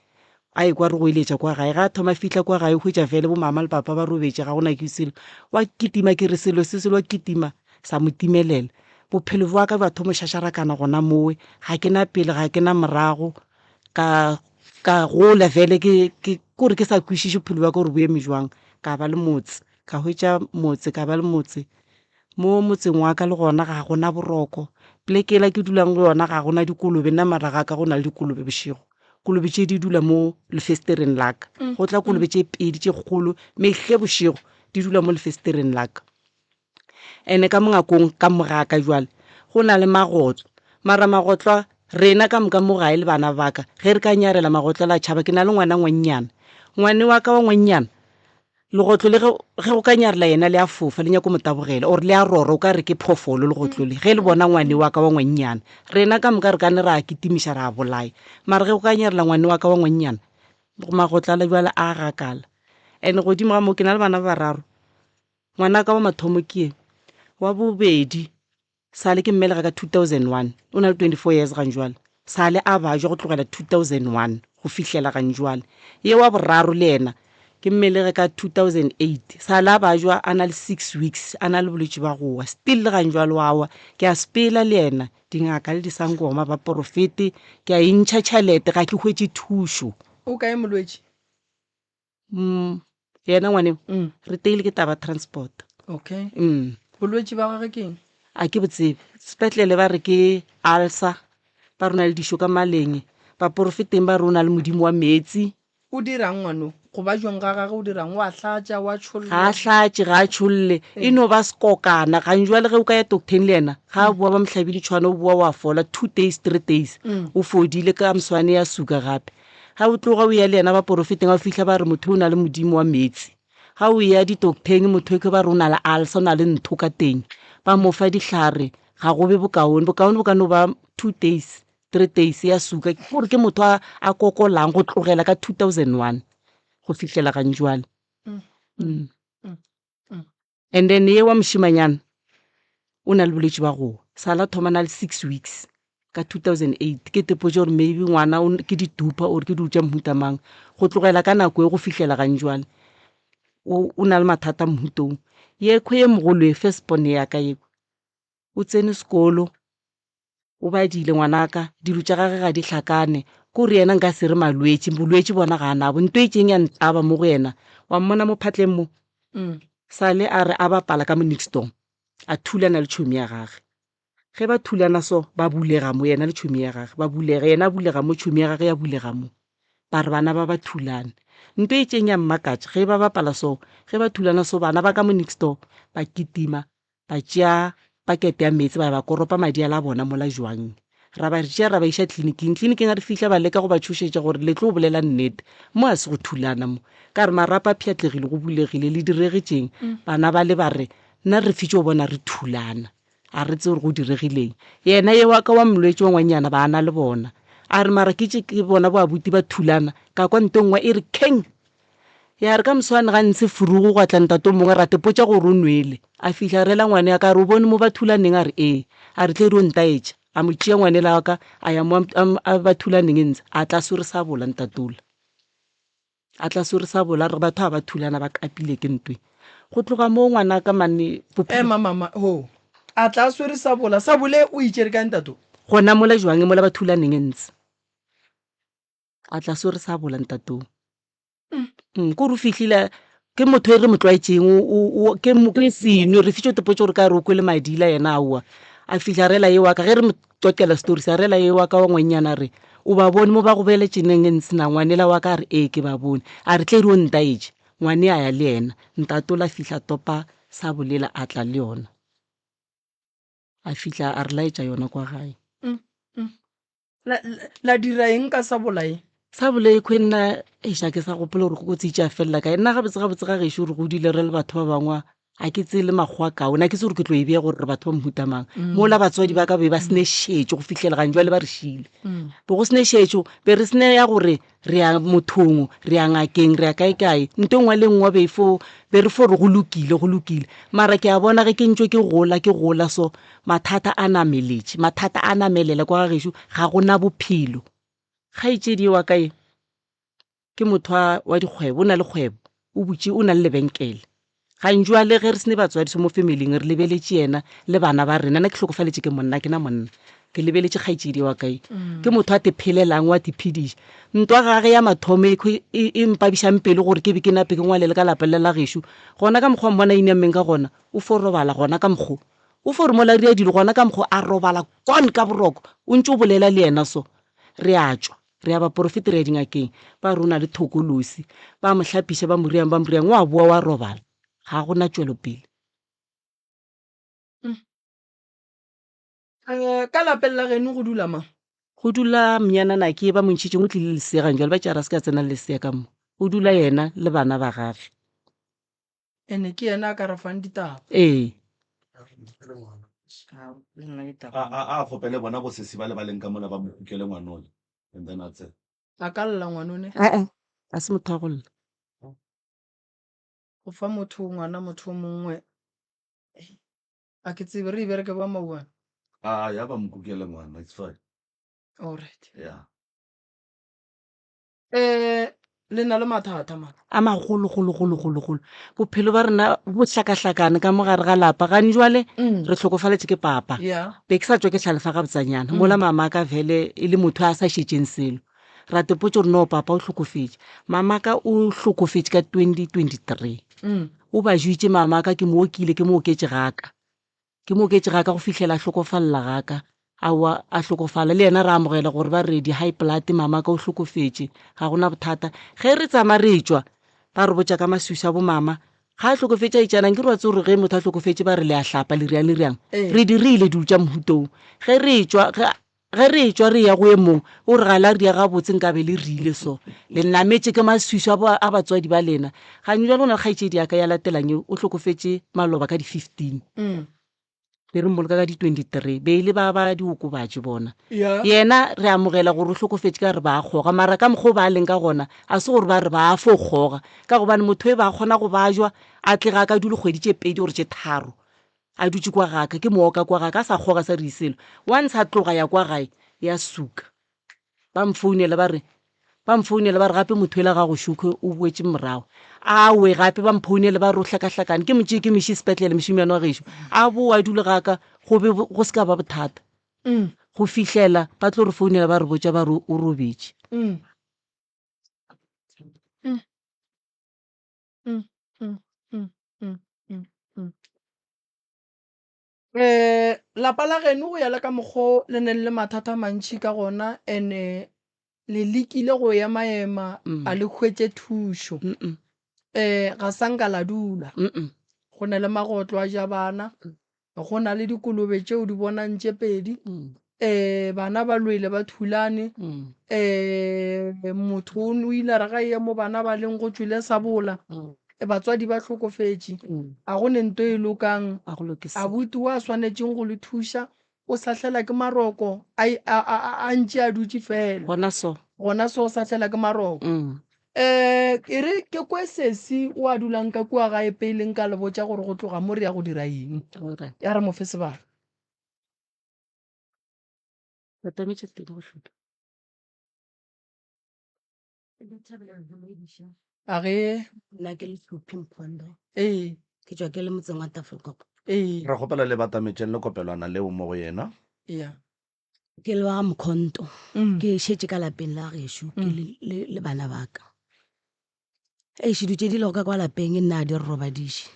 a ekwa re goeletša kwa gae ga a thoma fihla kwa gae o hwetša fele bo mama le papa ba robetše ga gona ke selo wa kitima ke re selo se selo wa kitima sa mo timelela bophelo bja ka bja thomo šašarakana gona mowe ga ke na pele ga ke na morago ka ka gola fele ke ke kore ke sa kwešiše bophelo bja ka gore bo eme jwang ka ba le motse ka hwetša motse ka ba le motse mo motseng wa ka le gona ga gona boroko poleke yela ke dulang go yona ga gona dikolobe nna mara ga ka go na le dikolobe bošego kolobe tše di dula mo lefestereng la ka go tla kolobe tše pedi tše kgolo mehle bošego di dula mo lefestereng la ka ene ka mongakong ka mogaka jwale go na le magotlo mara magotlwa. Rena ka moka mo gae le bana ba ka, ge re ka nyarela magotlo la tšhaba, ke na le ngwana ngwannyana. Ngwane wa ka wa ngwannyana, legotlo le ge, ge go ka nyarela yena le a fofa, le nyako mo tabogela, or le a rora, o ka re ke phoofolo legotlo le, ge le bona ngwane wa ka wa ngwannyana. Rena ka moka re ka ne ra kitimiša ra bolaya. Mara ge go ka nyarela ngwane wa ka wa ngwannyana, magotlo a la bjale a gakala. And godimo ga moo ke na le bana ba bararo. Ngwanaka wa mathomo ke ye, wa bobedi Sale ke mmelega ka 2001, o na le 24 years ganjwale. Sale a bajwa go tlogela 2001 go fihlela ganjwale. Ye wa boraro le yena ke mmelege ka 2008, sale a bajwa a na le six weeks a na le bolwetši ba go wa, still le ganjwale wa wa. Ke a sepela le yena, dingaka le disangoma, baporofete, ke a e ntšha tšhelete ga ke hwetše thušo. O kae molwetši? Mm, yena ngwaneo mm. re teile ke taba transport. Okay. Bolwetši ba gage ke eng? A ke botsebe. Sepetlele ba re ke ulcer, ba re o na le dišo ka maleng, baporofeteng ba re o na le modimo wa meetsi. O dirang ngwano? Go ba jwang ga gage o dirang? O a hlatša, o a tšholla? Ga a hlatše, ga a tšholle. E no ba sekokana. Gantšwale ge o ka ya docteng le yena, ga a boa ba mo hlabile tšhwana, o boa wa fola 2 days, 3 days. O fodile ka moswane ya suka gape. Ga o tloga o ya le yena baporofeteng, ga o fihla ba re motho o na le modimo wa meetse. Ga o ya ditoktheng motho ekwe ba re o na le ulcer, o na le ntho ka teng. Ba mo fa dihlare, ga go be bokaone. Bokaone bo ka no ba 2 days, 3 days ya suka. Ke gore ke motho a, a kokolang go tlogela ka 2001 go fihlela gantšwale. And then ye wa mošimanyana o na le bolwetši ba go wa sala thoma na le 6 weeks ka 2008 ke tepotše gore maybe ngwana ke ditupa or ke dilo tša mohuta mang go tlogela ka nako e go fihlela gantšwale o na le mathata mohutong yekhwe ye mogolo e first born ya ka yekwe o tsene sekolo O badile ngwanaka, dilo tša gage ga di hlakane. Ke gore yena nka se re malwetši, bolwetši bona ga a nabo. Nto e tšeng ya ntlaba mo go yena, wa mmona mo phatleng mo? Sale a re a bapala ka mo Nixdorm, a thulana le tšhomi ya gage. Ge ba thulana so, ba bulega mo, yena le tšhomi ya gage, ba bulega, yena a bulega mo, tšhomi ya gage ya bulega mo. Ba re bana ba ba thulane. Nto e tšeng ya mmakatša, ge ba bapala so, ge ba thulana so, bana ba ka mo Nixdorm ba kitima, Ba tšea pakete ya meetse ba ya ba koropa madi a la bona mola jwang. Ra ba tšea ra ba iša tleliniking. Tleliniking ga re fihla ba leka go ba tšhošetša gore le tlo bolela nnete. Mo ga se go thulana mo. Ka re marapo a pšhatlegile go bulegile le diregetšeng. Bana ba le ba re nna re fitše go bona re thulana. A re tsebe gore go diregileng. Yena ye wa ka wa molwetši wa ngwanyana ba na le bona. A re mara ke tše ke bona bo abuti ba thulana ka kwa nto nngwe e re kheng! Ya re ka moswane ga ntshe furugu gwa tla ntate o mongwe ra tepotša gore o nwele. A fihla a rela ngwane ya ka a re o bone mo ba thulaneng a re ee. A re tle re o ntaetša. A mo tšea ngwanela wa ka a ya mo a ba thulaneng ntshe a tla swere sabola ntate ola. A tla swere sabola a re batho ga ba thulana ba kapile ke ntwe. Go tloga moo ngwanaka mane bophelo. Ema mama ho. A tla swere sabola. Sabole o e tšere kae ntate o? Gona mola jwang mola ba thulaneng ntshe. A tla swere sabola ntate o. Ko re o fihlile ke motho e re mo tlwaetšeng ke ke seno re fitše tepotše gore ka re o kwele madila yena aowa. A fihla a rela ye wa ka ge re mo qoqela story sa rela ye wa ka wa ngwannyana a re o ba bone mo ba go beeletše neng ntshe na ngwanela wa ka a re ee ke ba bone. A re tle re o ntaetše ngwane a ya le yena ntate ola fihla topa sabolela a tla le yona. A fihla a re laetša yona kwa gae. La, la, la dira eng ka sabola ye? Sabola ye khwe nna eish a ke sa gopola gore kotsi itše a felela kae. Nna gabotse gabotse ga gešo re godile re le batho ba bangwe a ke tseye le makgowa kaone a ke tse gore ke tlo e bea gore re batho ba mohuta mang. Mola batswadi ba ka be ba sene šetšo go fihlela gang jwale ba re šile. Be go sene šetšo be re sene ya gore re ya mothong, re ya ngakeng, re ya kae kae. Nto e nngwe le e nngwe be fo be re fo re go lokile go lokile. Mara ke a bona ge ke ntšwe ke gola ke gola so mathata a nameletše, mathata a namelela kwa ga gešo ga go na bophelo. Kgaetšedi ye wa ka ye ke motho wa wa dikgwebo, o na le kgwebo, o butše o na le lebenkele. Gantšwale ge re se ne batswadi so mo familing re lebeletše yena le bana ba rena. Nna ke hlokofaletše ke monna, ke na monna. Ke lebeletše kgaetšedi wa ka ye. Ke motho a te phelelang, wa te phediša. Ntwa gage ya mathomo e e, e, e mpabišang pelo gore ke be ke nape ke ngwalele ka lapa le la gešo. Gona ka mokgwa mmona inammeng ka gona, o fo robala gona ka mokgo. O fo re mola re ya dilo gona ka mokgo a robala gone ka boroko. O ntše o bolela le yena so. Re a tšwa. Re ya baporofeti, re ya dingakeng, ba re o na le thokolosi. Ba mo hlapiša, ba mo riang, ba mo riang, o a boa wa robala. Ga go na tšwelopele. Mm. Eh, ka lapeng la geno go dula mang? Go dula mnyanana ke ba mo ntšhitšeng o tlile le lesea gane jwale ba tšara se ka tsena le lesea ka mo. Go dula yena le bana ba gage. Ene ke yena a ka re fang ditaba. Ee. A a a kgopele bona bosesi ba le ba leng ka mola ba mo kukele ngwanole and then a tsene. A ka lla ngwanone? Ee, ga se motho wa go lla. Go fa motho ngwana motho o mongwe a ke tsebe re e bereke ba mauane. A ya ba mo kukele ngwana it's fine. Alright. Yeah. Eh le na le mathata man. A magolo golo golo golo golo. Bophelo ba rena bo hlakahlakane ka mo gare ga lapa. Gane jwale re hlokofaletše ke papa. Yeah. Be ke sa tšwa ke hlalefa gabotsanyana. Mola mama ka vele e le motho a sa šetšeng selo. Ra tepotša gore no papa o hlokofetše. Mama ka o hlokofetše ka 2023. O ba jwitše mama ka ke mo okile ke mo oketše gaka. Ke mo oketše gaka go fihlela a hlokofalela gaka. Aowa a hlokofala le yena ra amogela gore ba re di high blood mama ka o hlokofetše ga gona bothata. Ge re tsama re tšwa ba re botša ka maswiswi a bo mama ga a hlokofetše a itšanang ke re wa tsebe gore ge motho a hlokofetše ba re le a hlapa le riang le riang. Re dirile dilo tša mohutong. Ge re tšwa ge Ge re etšwa re eya go e mongwe, o re ga la ria gabotse nkabe le rile so. Le nametše ke maswiswi a batswadi ba lena. Gane bjale go na le kgaetšedi ya ka ya latelang eo, o hlokofetše maloba ka di 15. Be re mmoloka ka di 23. Be e le ba ba diokobatši bona. Yena re amogela gore o hlokofetše ka re ba a kgoga, mara ka mokgwa o ba leng ka gona, a se gore ba re ba a fo kgoga. Ka gobane motho e ba a kgona go bajwa, a tle ga a ka dule kgwedi tše pedi gore tše tharo. A dutše kwa gaka, ke mooka kwa gaka, a sa kgoga sa re selo. Once a tloga ya kwa gae, ya suka. Ba mfounela ba re, ba mfounela ba re gape motho ela ga go šokwe o boetše morago. Awe gape ba mphounele ba re o hlakahlakane, ke mo tšee ke mo iše sepetlele mošemane wa gešo. A boa a dule gaka go be go se ka ba bothata. Go fihlela ba tlo re founela ba re botša ba re o robetše. Eh, lapa la geno go ya le ka mokgo le neng le mathata a mantši ka gona ene le lekile go ema-ema a le hwetše thušo. Eh, ga sa nka la dula. Go na le magotlo a ja bana, go na le dikolobe tšeo di bonang tše pedi. Um bana ba lwele ba thulane um motho o ile a re ga eya mo bana ba leng go tšwele sabola batswadi ba hlokofetše a go ne nto e lokang abuti wa swanetšeng go le thuša o sahlela ke maroko a ntše a dutše fela gona so gona so o sahlela ke maroko um e re ke kwe sesi o a dulang ka kua gae pele nka le botša gore go tloga mo re ya go dira eng ya re mo fe sebaka. Batametša teng go hloka. A ge. Nna ke le Hlophi Mkhondo. Ee. Ke tšwa ke le motseng wa Tafelkop. Ee. Re kgopela le batametšeng le kopelwana leo mo go yena. Ya. Ke le wa ga Mkhonto. Ke šetše ka lapeng la gešo ke le, le, le bana ba ka. Eish dilo tše di lego ka kwa lapeng nna ga di re robadiše.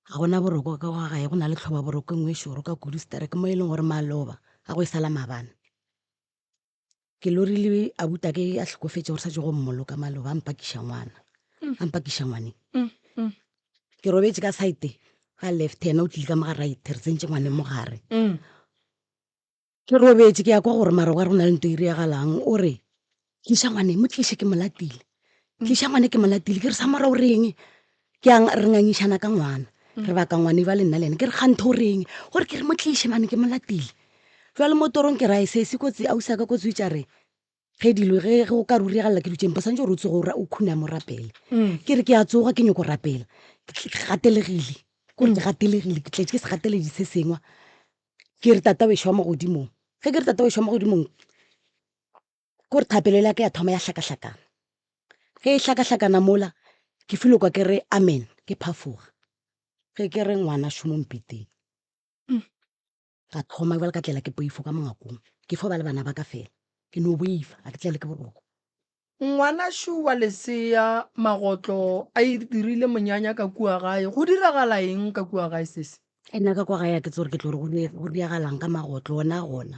Ga gona boroko ka kwa gae, go na le tlhoba boroko e nngwe e šoro ka kudu sterek mo e leng gore maloba a go e sala maabane. Ke lorile abutake a hlokofetše gore sa tšo go mmoloka maloba a mpakiša ngwana, a mpakiša ngwaneng. Ke robetše ka side ga left yena o tlile ka mo ga right re tsentše ngwaneng mo gare. Ke robetše ke ya kwa gore mara o ka re go na le nto e diragalang o re tliša ngwane mo tliše ke mo latile tliša ngwane ke mo latile ke re sa mora o reng ke a re ngangišana ka ngwana re baka ngwane ba le nna le ene ke re ganthe o reng gore ke re mo tliše mane ke mo latile jwale mo torong ke rae se se kotsi ausi ka kotsi o itša re ge dilo ge go ka rurigalela ke dutšeng bo santse gore o tsoge o khuname o rapele ke re ke a tsoga ke nyoko rapela ke gatelegile kore ke gatelegile ke tletše ke segateledi se sengwe Ke re Tata wešo wa magodimong. Ge ke re Tata wešo wa magodimong, ke gore thapelo ya ka ya thoma ya hlakahlakana. Ge e hlakahlakana mola, ke filo kwa ke re amen, ke phafoga. Ge ke re ngwana šomo mpeteng. Ka thoma bjale ka tlela ke poifo ka mongakong. Ke fo ba le bana ba ka fela. Ke no boifa, ga ke tlele ke boroko. Ngwanašu wa lesea Magotlo a itirile monyanya ka kua gae. Go diragala eng ka kua gae sesi? Nna ka kwa gae a ke tsebe gore ke tlo re go diragalang ka Magotlo ona a gona.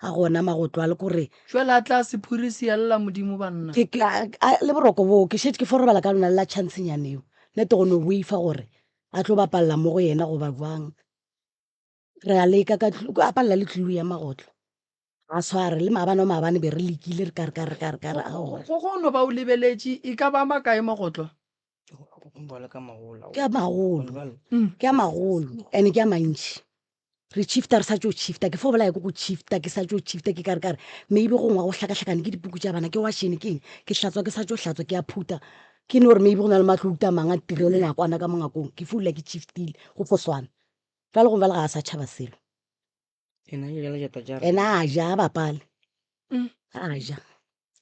A gona Magotlo a le kore. Jwale a tla sephiri se ella Modimo banna. Ke, ke, a, a, le boroko boo ke šetše ke fo robala ka lona le la chancenyana eo. Nete go no boifa gore a tlo bapalela mo go yena goba bjang. Re a leka ka, a palela le tlulu ya Magotlo. A sware le maabane wa maabane be re lekile re ka re ka re ka re ka re aowa. Go go no ba o lebeletše e ka ba makae magotlo? Ke a magolo, ke a magolo and ke a mantši. Re shifta re sa tšo shifta ke fo bolaya ke go shifta ke sa tšo shifta ke ka re ka re maybe gongwe go hlakahlakane ke dipuku tša bana ke washene ke eng ke hlatswa ke sa tšo hlatswa ke a phutha ke no re maybe go na le matlo uta mang a tirelo ngwakwana ka mo ngwakong ke fo dula ke shiftile go fo swana. Bjale gongwe bjale ga a sa tšhaba selo. Ena a ja a bapale a ja.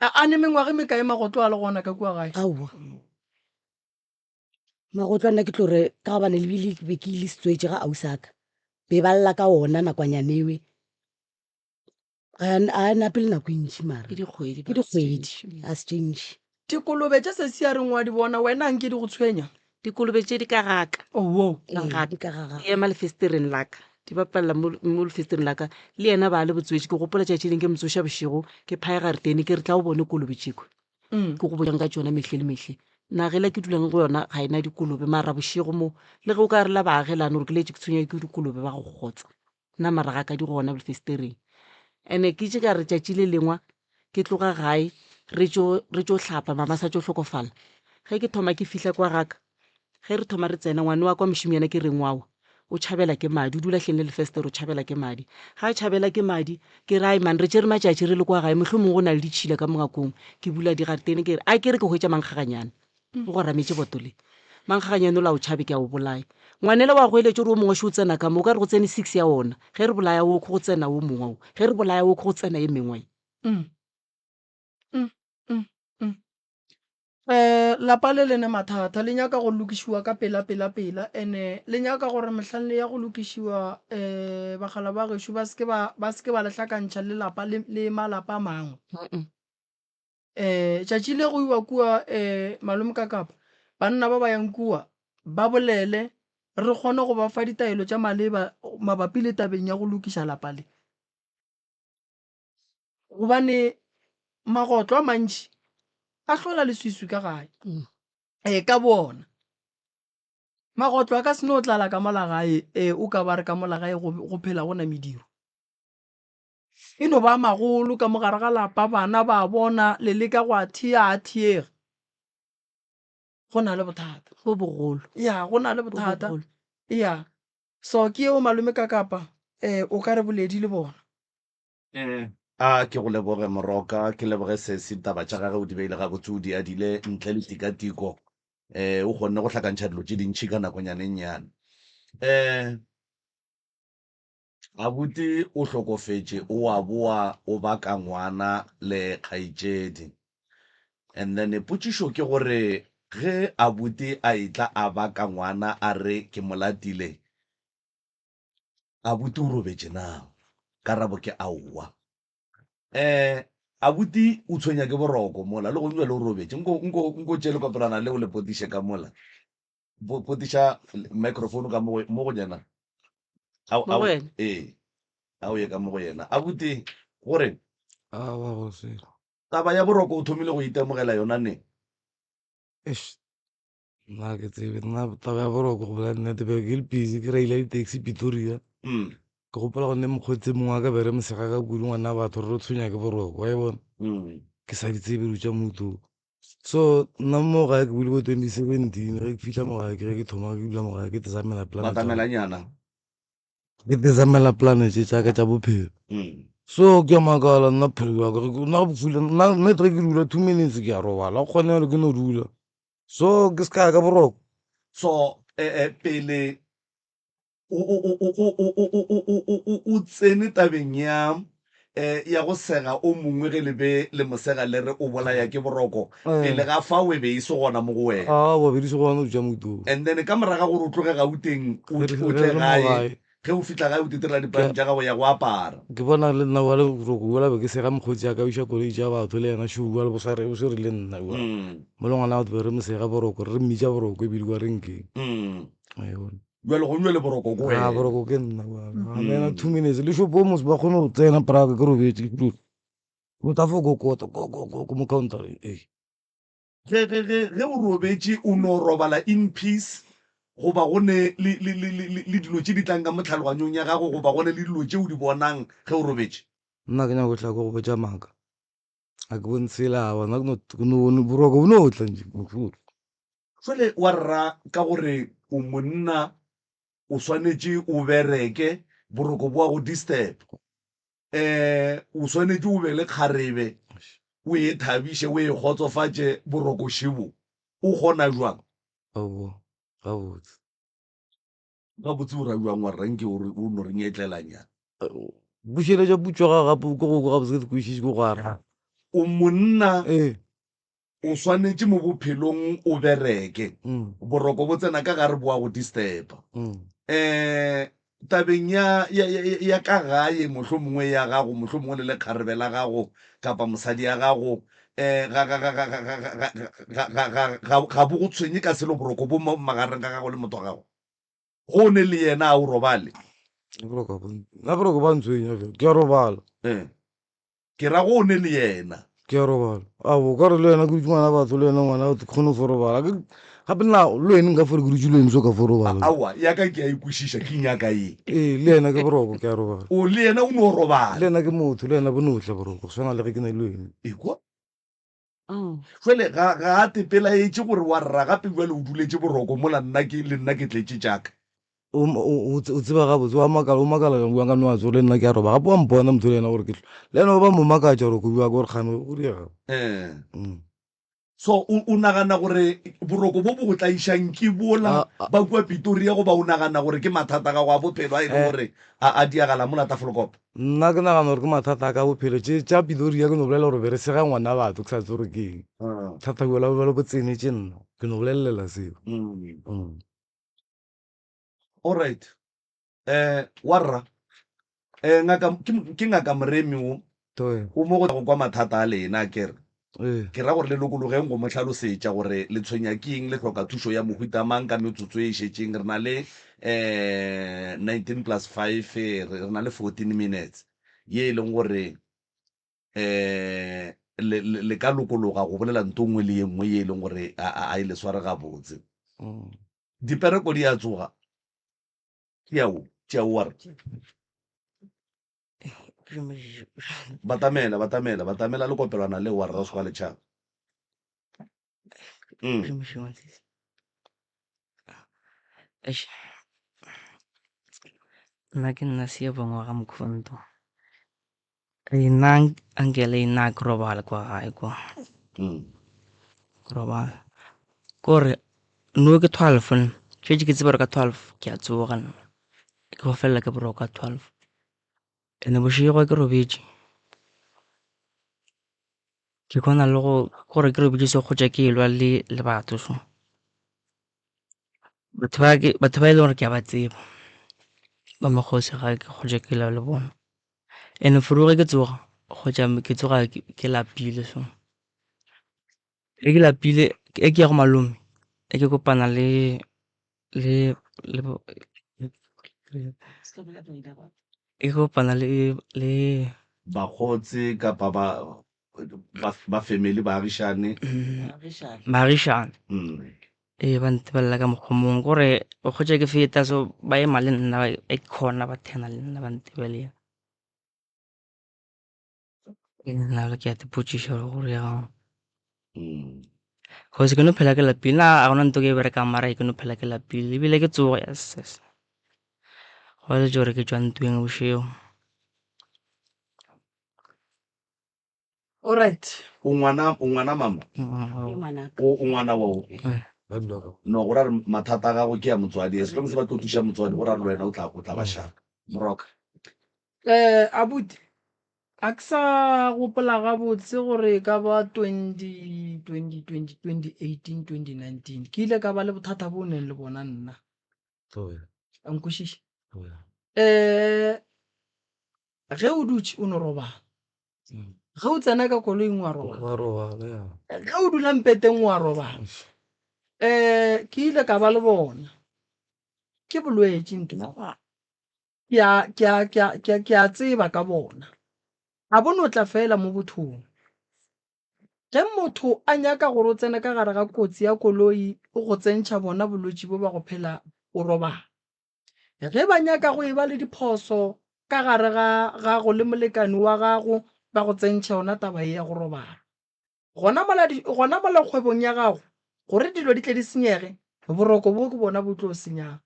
A ne mengwaga e mekae magotlo a le gona ka kua gae? Aowa. Magotlo a nna ke tlo re ka gobane lebile ke be ke ile setswetše ga ausi aka be ba lla ka ona nakwanyanewe a a nape le nako e ntši mara Ke dikgwedi ke dikgwedi a se tše ntši. Dikolobe tše sesi a reng wa di bona wena anke di go tshwenya? Dikolobe tše di ka ga ka. Owo. Ka Ee, ga di ka ga Di gago. ema lefesetereng la ka. Di bapalela mo mo lefesetereng la ka. Le yena ba le botswetši. Ke gopola tšatši leng ke mo tsoša bošego ke phaya garetene ke re tla o bone kolobe tšekwe. Ke go botšang ka tšona mehle le mehle. Naga ela ke dulang go yona ga e na dikolobe mara bošego mo le ge o ka re la baagelane gore ke letše ke tshwenya ke dikolobe ba go kgotsa. Nna mara ga ka di gona lefesetereng. And-e ke itše ka re tšatši le lengwe ke tloga gae re tšo re tšo hlapa mama sa tšo hlokofala. Ge ke thoma ke fihla kwa ga ka, ge re thoma re tsena ngwane wa kwa mošemanyana ke reng wawa o tšhabela ke madi, o dula hleng le lefestere o tšhabela ke madi. Ga a tšhabela ke madi ke re ai man re tšere matšatši re le kwa gae mohlomongwe go na le ditšhila ka mo ngwakong. Ke bula digaretene ke re a ke re ke hwetša mankgaganyane. O gorametše boto le. Mankgaganyane ola o tšhabe ke a o bolaya. Ngwanela wa goeletša o re o mongwe šo o tsena ka mo, o ka re go tsene six ya ona. Ge re bolaya wo go tsena wo mongwe wo. Ge re bolaya wo go tsena ye mengwe. Mm. Mm, mm, mm. Eh, lapa le le ne mathata le nyaka go lokišiwa ka pela pela pela ene le nyaka gore mohlang le ya go lokišiwa eh bagala ba gešo ba seke ba ba seke ba le hlakantšha le lapa le, le malapa a mangwe. Mm-mm. Um tšatši le go iwa kua um malome ka kapa banna ba ba yang kua ba bolele re kgone go ba fa ditaelo tša maleba mabapi le tabeng ya go lokiša lapa le. Gobane magotlo a mantši a hlola leswiswi ka gae ee ka boona. Magotlo a ka se no tlala ka mola gae ee o ka ba re ka mola gae go phela go na mediro. E no ba magolo ka mo gare ga lapa, bana ba bona, le leka go a thea, a theege. Go na le bothata. Bo bogolo. Ya, go na le bothata. Ya. So ke yeo malome ka kapa eh o ka re boledi le bona. Eh, a ke go leboge Moroka, ke leboge sesi, taba tša gage o di beile gabotse, o di adile ntle le tikatiko. Eh, o kgonne go hlakantšha dilo tše dintši ka nakonyana e nnyane. Eh, Abuti o hlokofetše o a boa o baka ngwana le kgaetšedi. And then potšišo ke gore ge abuti a etla a baka ngwana a re ke mo latile, abuti o robetše na? Karabo ke aowa. Eh abuti o tshwenya ke boroko mola le gong bjale o robetše. Nko nko nko tšee lekopelwana leo le potiše ka mola. Potiša microphone ka mo mo go yena. Ao Mo go yena? Ee. A o ye ka mo go yena. Abuti gore Aowa go se. Taba ya boroko o thomile go itemogela yona neng? Eish. Nna ke tsebe nna taba ya boroko go bolela nnete be ke le busy ke reila di-taxi Pretoria. Ke gopola go nne mokgotsi mongwe wa ka be re mosega ka kudu ngwana batho re re tshwenya ke boroko wa e bona. Ke sa di tsebe dilo tša motho. So nna mo gae ke bule bo 2017 ge ke fihla mo gae ke ge ke thoma ke dula mo gae ke tsamela plan Batamelanyana. Ke tsamela plan tše tša ka tša bophelo. So ke a makala nna bophelo bja ka nna go fihla nna nna ge ke dula 2 minutes ke a robala go kgone gore ke no dula. So ke se ka ya ka boroko. So eh pele o tsene tabeng ya ya go sega o mongwe ge le be le mo sega le re o bolaya ke boroko, pele ga fao e be e se gona mo go wena. Aowa, be di se gona go tša motho. And then ka morago ga gore o tloge Gauteng o tle gae, ge o fihla gae o titirela dipolane tša gago ya go apara. Ke bona le nna bjale boroko bjola be ke sega mokgotsi a ka iša koloi tša batho le yena šo bjale bo swere bo swere le nna bjale. Mo le ngwana batho be re mo sega boroko re mmitša boroko ebile kwa renkeng. Wa e bona. Bjale go nwe le boroko ko A wena. boroko ke nna bjale. A mena 2 minutes le shopo mos ba kgone go tsena praka ke robetše ke dula. O tla fo kokota ko ko ko ko mo counter ee. Ge ge ge ge o robetše o no robala in peace goba go ne le le le le le dilo tše di tlang ka mo tlhaloganyong ya gago goba go ne le dilo tše o di bonang ge o robetše? Nna ke nyaka go tla ko go botša maaka. Ga ke bone tsela awa nna ke no ke no bone boroko bo no tla nje. Jwale wa rra ka gore o monna o swanetše o bereke boroko bo a go disturb. Um o swanetše o be le kgarebe o e thabiše o e kgotsofatše boroko šebo o kgona jwang? Aowa gabotse. Gabotse o ra bjang wa rra nke o re o no re nyetlelanyana? Bušeletša putšo ga gape ko go kwa gabotse ke se kwešiše ko go ara. O monna Ee. o swanetše mo bophelong o bereke. Boroko bo tsena ka gare bo a go disturba. Um tabeng ya, ya, ya, ya ka gae mohlomongwe ya gago, mohlomongwe le lekgarebe la gago kapa mosadi ya gago, um ga, ga, ga, ga, ga, ga, ga, ga, ga, ga, ga, ga bo go tshwenye ka selo boroko bo mo magareng ga gago le motho wa gago. Go ne le yena a o robale. Boroko bo, nna boroko ba ntshwenya bjale, ke a robala. Eh. Ke ra go ne le yena. Ke a robala. Ao, o ka re le wena ke dutše ngwana batho, le wena ngwana batho, ke kgone go fo robala. Ke, gape nna le wena nka fo re ke dutše le wena so ka fo robala. Aowa, ya ka ke a e kwešiša, ke nyaka ye. Ee, le yena ke boroko, ke a robala. O, le yena o no robala. Le yena ke motho, le yena bo no tla boroko, go swana le ge ke na le wena. Ekwa? Jwale ga, ga a tepelaetše gore wa rra gape bjale o duletše boroko mola nna ke, le nna ke tletše tša ka. O, o, o tseba gabotse, wa makala, o makala bjang ka no a tsoge le nna ke a roba. Gape wa mpona motho le yena gore ke hlwa. Le yena o ba mo makatša gore ko bua gore kgane go diega. Eh. So o, o nagana gore boroko bo bo go tlaišang ke bola ba kua Pitoria goba o nagana gore ke mathata a gago a bophelo a e leng gore a, a diagala mola Tafelkop? Nna ke nagana gore ke mathata a ka bophelo. Tše tša Pitoria ke no bolela gore be re sega ngwana batho ke sa tsebe gore ke eng. Bothata bjola bo bjalo bo tsenetše nna. Ke no bolelela seo. Alright. Eh, warra. Eh, ngaka ke, ke ngaka Moremi wo. Toe. O mo go kwa mathata a lena, ke re. Ee. Ke ra gore le lokologeng go mo hlalosetša gore le tshwenya ke eng, le hloka thušo ya mohuta mang ka metsotso e šetšeng. Re na le eh 19 plus 5, re, re na le 14 minutes ye e leng gore eh le, le, le ka lokologa go bolela nto nngwe le ye nngwe ye e leng gore a, a, a e le sware gabotse. Dipereko di a tsoga. Tšea wo, tšea wo wa re. Batamela, batamela, batamela le kopelwana leo wa re ra se kwa letšhaba. Mm. Eish. Nna ke nna Siyabonga wa ga Mkhonto. Nna ankele nna ke robala kwa gae kwa. Mm. Ke robala. Kore no ke 12 nna. Šetše ke tseba gore ka 12 ke a tsoga nna. Ke go felela ke boroko ka 12. Ene bošego ke robetše. Ke kgona le go gore ke robetše so kgotsa ke elwa le le batho so. Batho ba ke batho ba e leng gore ke a ba tseba. Ba mokgosi ga ke kgotsa ke elwa le bona. Ene foroge ke tsoga kgotsa ke tsoga ke lapile so. Ge ke lapile e ke ya go malome e ke kopana le le le e ke kopana le le Bakgotsi kapa ba ba ba family baagišane. Baagišane. Ee ba ntebelela ka mokgwa o mongwe kore o kgotsa ke feta so ba ema le nna e khona ba thena le nna ba ntebelela. Nna ke a ipotšiša gore ya cause ke no phela ke lapile nna ga gona ntho e ke e berekang mara ke no phela ke lapile ebile ke tsoga yes yes go laetša gore ke tšwa ntweng bošego. Alright. O ngwana o ngwana mama? Ke ngwanaka. O o ngwana wa o? No go ra re mathata a gago ke a motswadi as long as ba tlo thuša motswadi go ra re le wena o tla o tla ba šaka. Moroka. Eh abuti a ke sa gopola gabotse gore e ka ba 20 20 20 2018 2019 ke ile ka ba le bothata bo neng le bona nna. A nkwešiša? Eh ge o dutše o no robala. Ge o tsena ka koloing wa robala. Wa robala ya. Ge o dula mpeteng wa robala. Eh ke ile ka ba le bona. Ke bolwetši ntho. Ke a, ke a, ke a, ke a, ke a tseba ka bona. Ga bo no tla feela mo bothong. Ge motho a nyaka gore o tsene ka gare ga kotsi ya koloi, o go tsentšha bona bolwetši bo ba go phela o robala. Ge ba nyaka go e ba le diphoso, ka gare ga gago le molekani wa gago ba go tsentšha yona taba ye ya go robala. Gona mola, gona mola kgwebong ya gago, gore dilo di tle di senyege, boroko bo ke bona bo tlo senyang.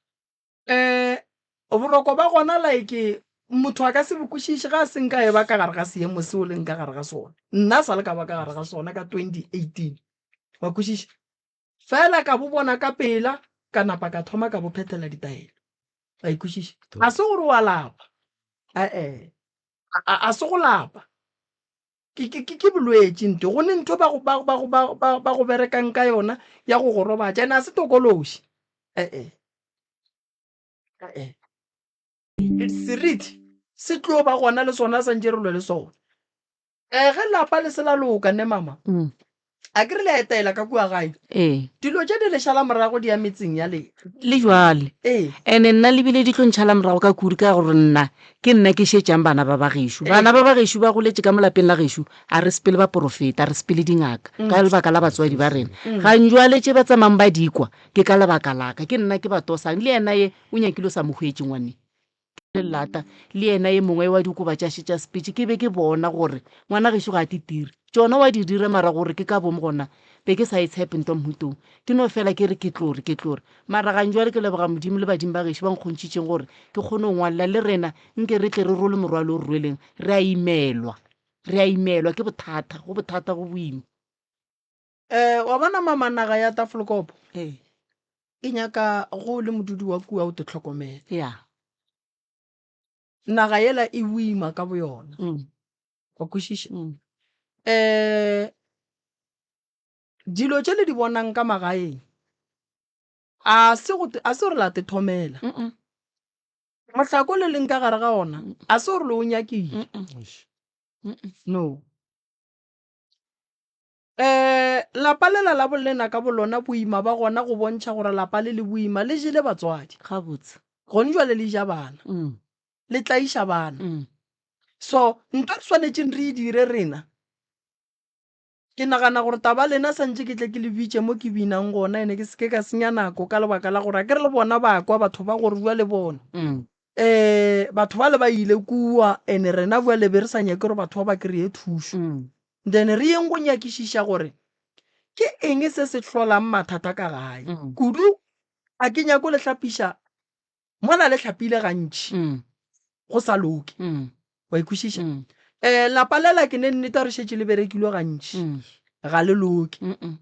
Um boroko ba gona like motho a ka se bo kwešiše ga a se nka e ba ka gare ga seemo seo leng ka gare ga sona. Nna sa le ka ba ka gare ga sona ka 2018, wa kwešiša? Fela ka bo bona ka pela, ka napa ka thoma ka bo phethela ditaelo. Wa e kwešiša? Ga se gore wa lapa, e-e, a se go lapa. Ke, ke, ke, ke bolwetši nto. Go ne ntho ba go, ba, ba, ba, ba, ba go berekang ka yona ya go go robatša, ene a se tokološi. E-e, e-e. Seriti se tlo ba gona le sona santše re lwe le sona. Eh, ge lapa le se la loka ne mama, mm. a ke re le a etela ka kua gae ee dilo tše di le šala morago di ya metseng ya lena le jwale ee ene nna lebile di tlo ntšhala morago ka kudu ka gore nna ke nna ke šetšang bana ba ba gešo bana ba ba gešo ba goletše ka mo lapeng la gešo a re sepele baporofeta a re sepele dingaka mm. ka lebaka la batswadi ba rena mm. ganjwale tše ba tsamayng ba dikwa ke ka lebaka laka ke nna ke ba tosang le yena ye o nyakile o sa mo hwetše ngwane lelata le yena ye mongwe wa dikoba tša še tša sepetše ke be ke bona gore ngwana gešo ga a titire tšona wa di dira mara gore ke ka bomo gona be ke sa e tshepe ntwa mohutong ke no fela ke re ke tlore ke tlore mara gang jwale ke leboga modimo le badimo ba gešo ba nkgontšhitšeng gore ke kgone go ngwalela le rena nke re tle re role morwalo o re rweleng re a imelwa re a imelwa ke bothata go bothata go boima Eh, wa bona mama naga ya Tafelkop ee e nyaka go le modudi wa kua o te tlhokomele. ya Naga yela e boima ka boyona. mm. Wa kwešiša? Mm. Eh, dilo tše le di bonang ka magaeng a se go a se gore la te thomela. Mm -mm. Mohlako le leng ka gare ga ona a se gore le o nyakile. Mm -mm. Mm -mm. No. Um lapa lela la bolena ka bolona boima ba gona go bontšha gore lapa le le boima le jele batswadi. Gabotse. Gone jwale le ja bana. Mm. Le tlaiša bana. Mm. So ntho re swanetšeng re e dire rena ke nagana gore taba lena santše ke tle ke le bitše mo ke binang gona ene ke seke ka senya nako ka lebaka la gore a ke re le bona ba kwa batho ba gore bua le bona. Mm. Um batho bale ba ile kua ene rena bjale be re sa nyake gore batho ba ba kry-e thušo. Mm. Then re yeng go nyakišiša gore ke eng se se hlolang mathata ka gae. Mm. Kudu a ke nyako le hlapiša mola le hlapile gantši Mm. go sa loke. Mm. Wa e kwešiša? Mm. Eh, lapa lela ke ne nnete re šetše le berekilwe gantši Mm. ga le loke. Mm -mm.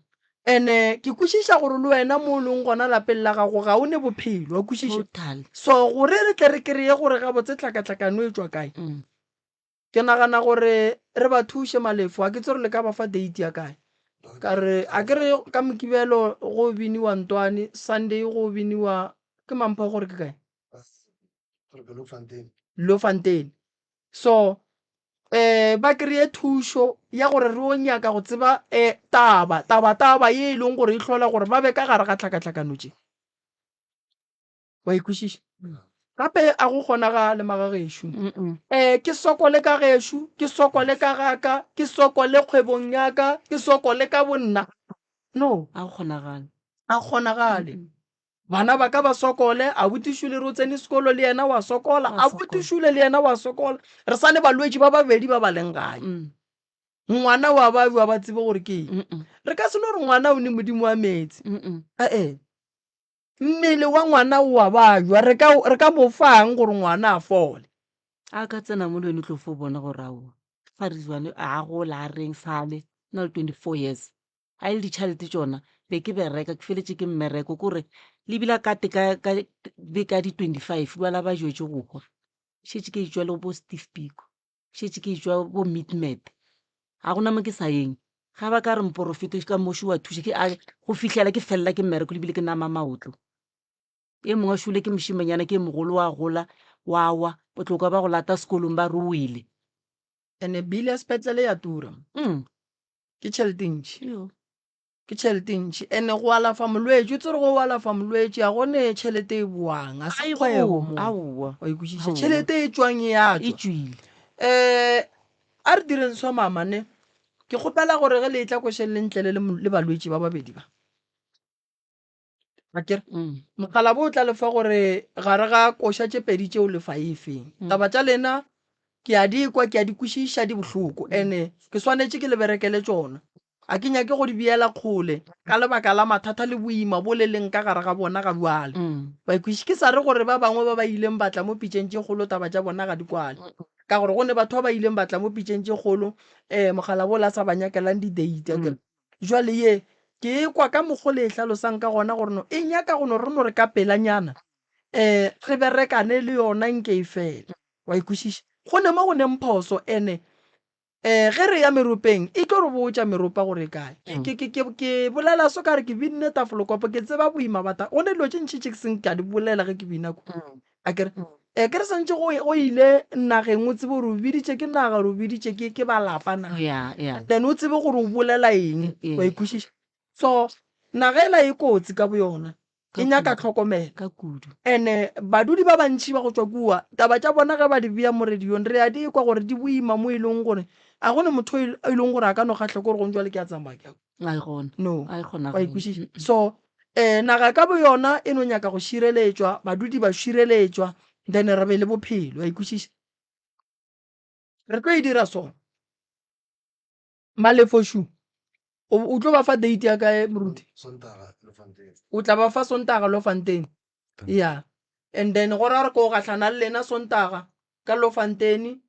Ene ke kwešiša gore le wena mo o leng gona lapeng la gago ga o ne bophelo, wa kwešiša? Total. So gore re tle re kry-e gore gabotse tlhakatlhakano e tšwa kae, Mm. Ke nagana gore re ba thuše Malefo, a ke tsebe gore le ka ba fa date ya kae. Ka re a ke re ka Mokibelo go biniwa Ntwane, Sunday go biniwa ke Mampho gore ke kae? Bloemfontein. So eh ba kry-e thušo ya gore re o nyaka go tseba eh taba taba taba ye e leng gore e hlola gore ba be ka gare ga tlhakatlhakano tše. Wa e kwešiša? Gape a go kgonagale magagešo. Um ke sokole ka gešo, ke sokole ka gaka, ke sokole kgwebong ya ka, ke sokole ka bonna. No. A go kgonagale. A kgonagale. Bana ba ka ba sokole, abuti Šule re o tsene sekolo le yena wa sokola, abuti Šule le yena wa sokola. Re sa ne balwetši ba babedi ba ba leng gae. Ngwana wa babja ba tsebe gore ke eng. Re ka se no re ngwana o ne modimo wa meetse. E-e. Mmele wa ngwana o a bajwa, re ka, re ka mo fang gore ngwana a fole? A ka tsena mo le wena o tlo fo bona gore aowa Farizwane a gola a reng sale o na le 24 years a e le ditšhelete tšona be ke bereka ke feletše ke mmereko kore le bile a kate ka ka be ka di 25 ba la ba jwetše go hwa šetše ke etšwa le bo Steve Biko šetše ke etšwa bo Midmed ga gona mo ke sa yeng ga ba ka re mporofeta ka moši wa thuša ke a go fihlela ke felela ke mmereko lebile ke nama maotlo e mongwe a šole ke mošimanyana ke mogolo wa gola wa wa o tlo kwa ba go lata sekolong ba re o wele Ene bill ya sepetlele ya tura. Mm. Ke tšhelete e ntši. Yo. Ke tšhelete e ntši. Ene go alafa molwetši, o tsere go alafa molwetši a go ne tšhelete e boang, a se kgwebo mo. Aowa. Wa e kwešiša? Tšhelete e tšwang e a tšwa. E tšwile. Eh, a re direng so mama ne. Ke kgopela gore ge le etla košeng le ntlele le, le balwetši ba babedi ba. Akere mokgalabo o tla lefa gore gare ga koša tše pedi tšeo lefa e feng. Taba tša lena ke a di kwa, ke a di kwešiša, di bohloko ene ke swanetše ke le berekele tšona. Ga ke nyake go di beela kgole ka lebaka la mathata le boima bo le leng ka gare ga bona ga bjale. Wa ikwešiša? Ke sa re gore ba bangwe ba ba ileng ba tla mo pitšeng tše kgolo taba tša bona ga di kwale. Ka gore go ne batho ba ba ileng ba tla mo pitšeng tše kgolo um mokgalabo o la sa ba nyakelang di-date akere. Jwale ye ke e kwa ka mokgo le e hlalosang ka gona gore no e nyaka go no re no re ka pelanyana um re berekane le yona nke e fele. Wa e kwešiša? Go ne mo go neng phoso ene um ge re ya meropeng e tlo re botša meropa gore e kae. Ke, ke, ke, ke bolela so ka re ke binne Tafelokopo ke tseba boima ba ta go ne dilo tše ntši tše ke seng ka di bolela ge ke bina kwa. Akere e ke re swantše go go ile nageng o tsebe gore o biditše ke naga gore o biditše ke ke ba lapa na. Yeah, yeah. Then o tsebe gore o bolela eng Eh. wa e kwešiša. So naga ela e kotsi ka boyona Ka e nyaka kudu. tlhokomelo. Ka kudu. Ene badudi ba bantši ba go tšwa kua taba tša bona ge ba di bea mo radiong re a di kwa gore di boima mo e leng gore a go ne motho e leng gore a ka no kgahla ke gore gong jwale ke a tsamaya ke ya A e gona. No. A e Wa e kgonagale. kwešiša? So um naga ka boyona e no nyaka go šireletšwa, badudi ba šireletšwa, then re be le bophelo. Wa e kwešiša? Re tlo e dira so. Malefošu, o, o tlo ba fa date ya kae moruti? Sontaga Lofontein. O tla ba fa Sontaga Lofontein. Yeah. And then go ra re ko gahlana le lena Sontaga ka Lofontein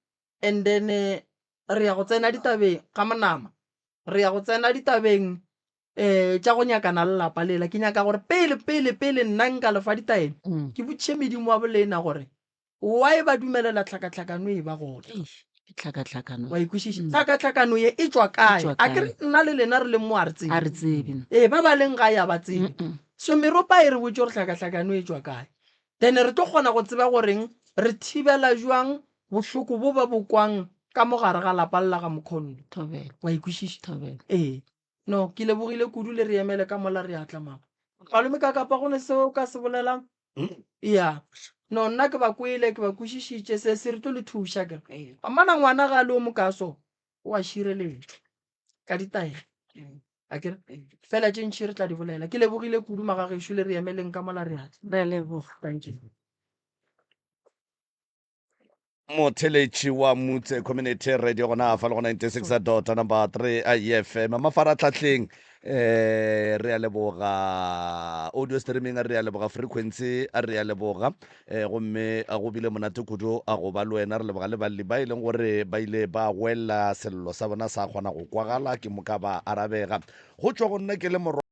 and then eh, re ya go tsena ditabeng ga monama re ya go tsena ditabeng um tša go nyakana le lapa lela ke nyaka gore pele pele pele nna nka lefa ditaelo Mm. ke botšiše medimo wa bolena gore why ba dumelela tlhakatlhakano e ba gona Eish, ke tlhakatlhakano wa ikwešiša Mm. tlhakatlhakano ye e tšwa E kae tšwa a ke re kae? nna le lena re leng mo a re tsebe a re tsebe ee ba ba leng gae a ba tsebe Mm-mm. so meropa e re botse gore tlhakatlhakano e tšwa kae then re tlo kgona go tseba goreng re thibela jwang bohloko bo ba bo kwang ka mo gare ga lapa le la ga Mokhondo. Thobela. Wa e kwešiša? Thobela. Ee. No, ke lebogile kudu le re emele ka mola re atla mama. Malome ka kapa go ne seo o ka se bolelang? Ya. No, nna ke ba kwele, ke ba kwešišitše, se se re tlo le thuša ke re. Mana ngwana ga a le o mokaso, o a šireletšwa ka ditaelo. A ke re? Fela tše ntši re tla di bolela. Ke lebogile kudu magagešo le re emeleng ka mola re atla. Re a leboga. Thank you. Motheletši wa Mutse Community Radio gona fa le go 96 dot number 3 IFM mafaratlhatlheng eh re a leboga audio streaming re a leboga frequency re a leboga eh gomme go bile monate kudu a go ba le wena re leboga le balli ba e leng gore ba ile ba goelela sello sa bona sa kgona go kwagala ke moka ba arabega go tšwa go nna ke le morwa.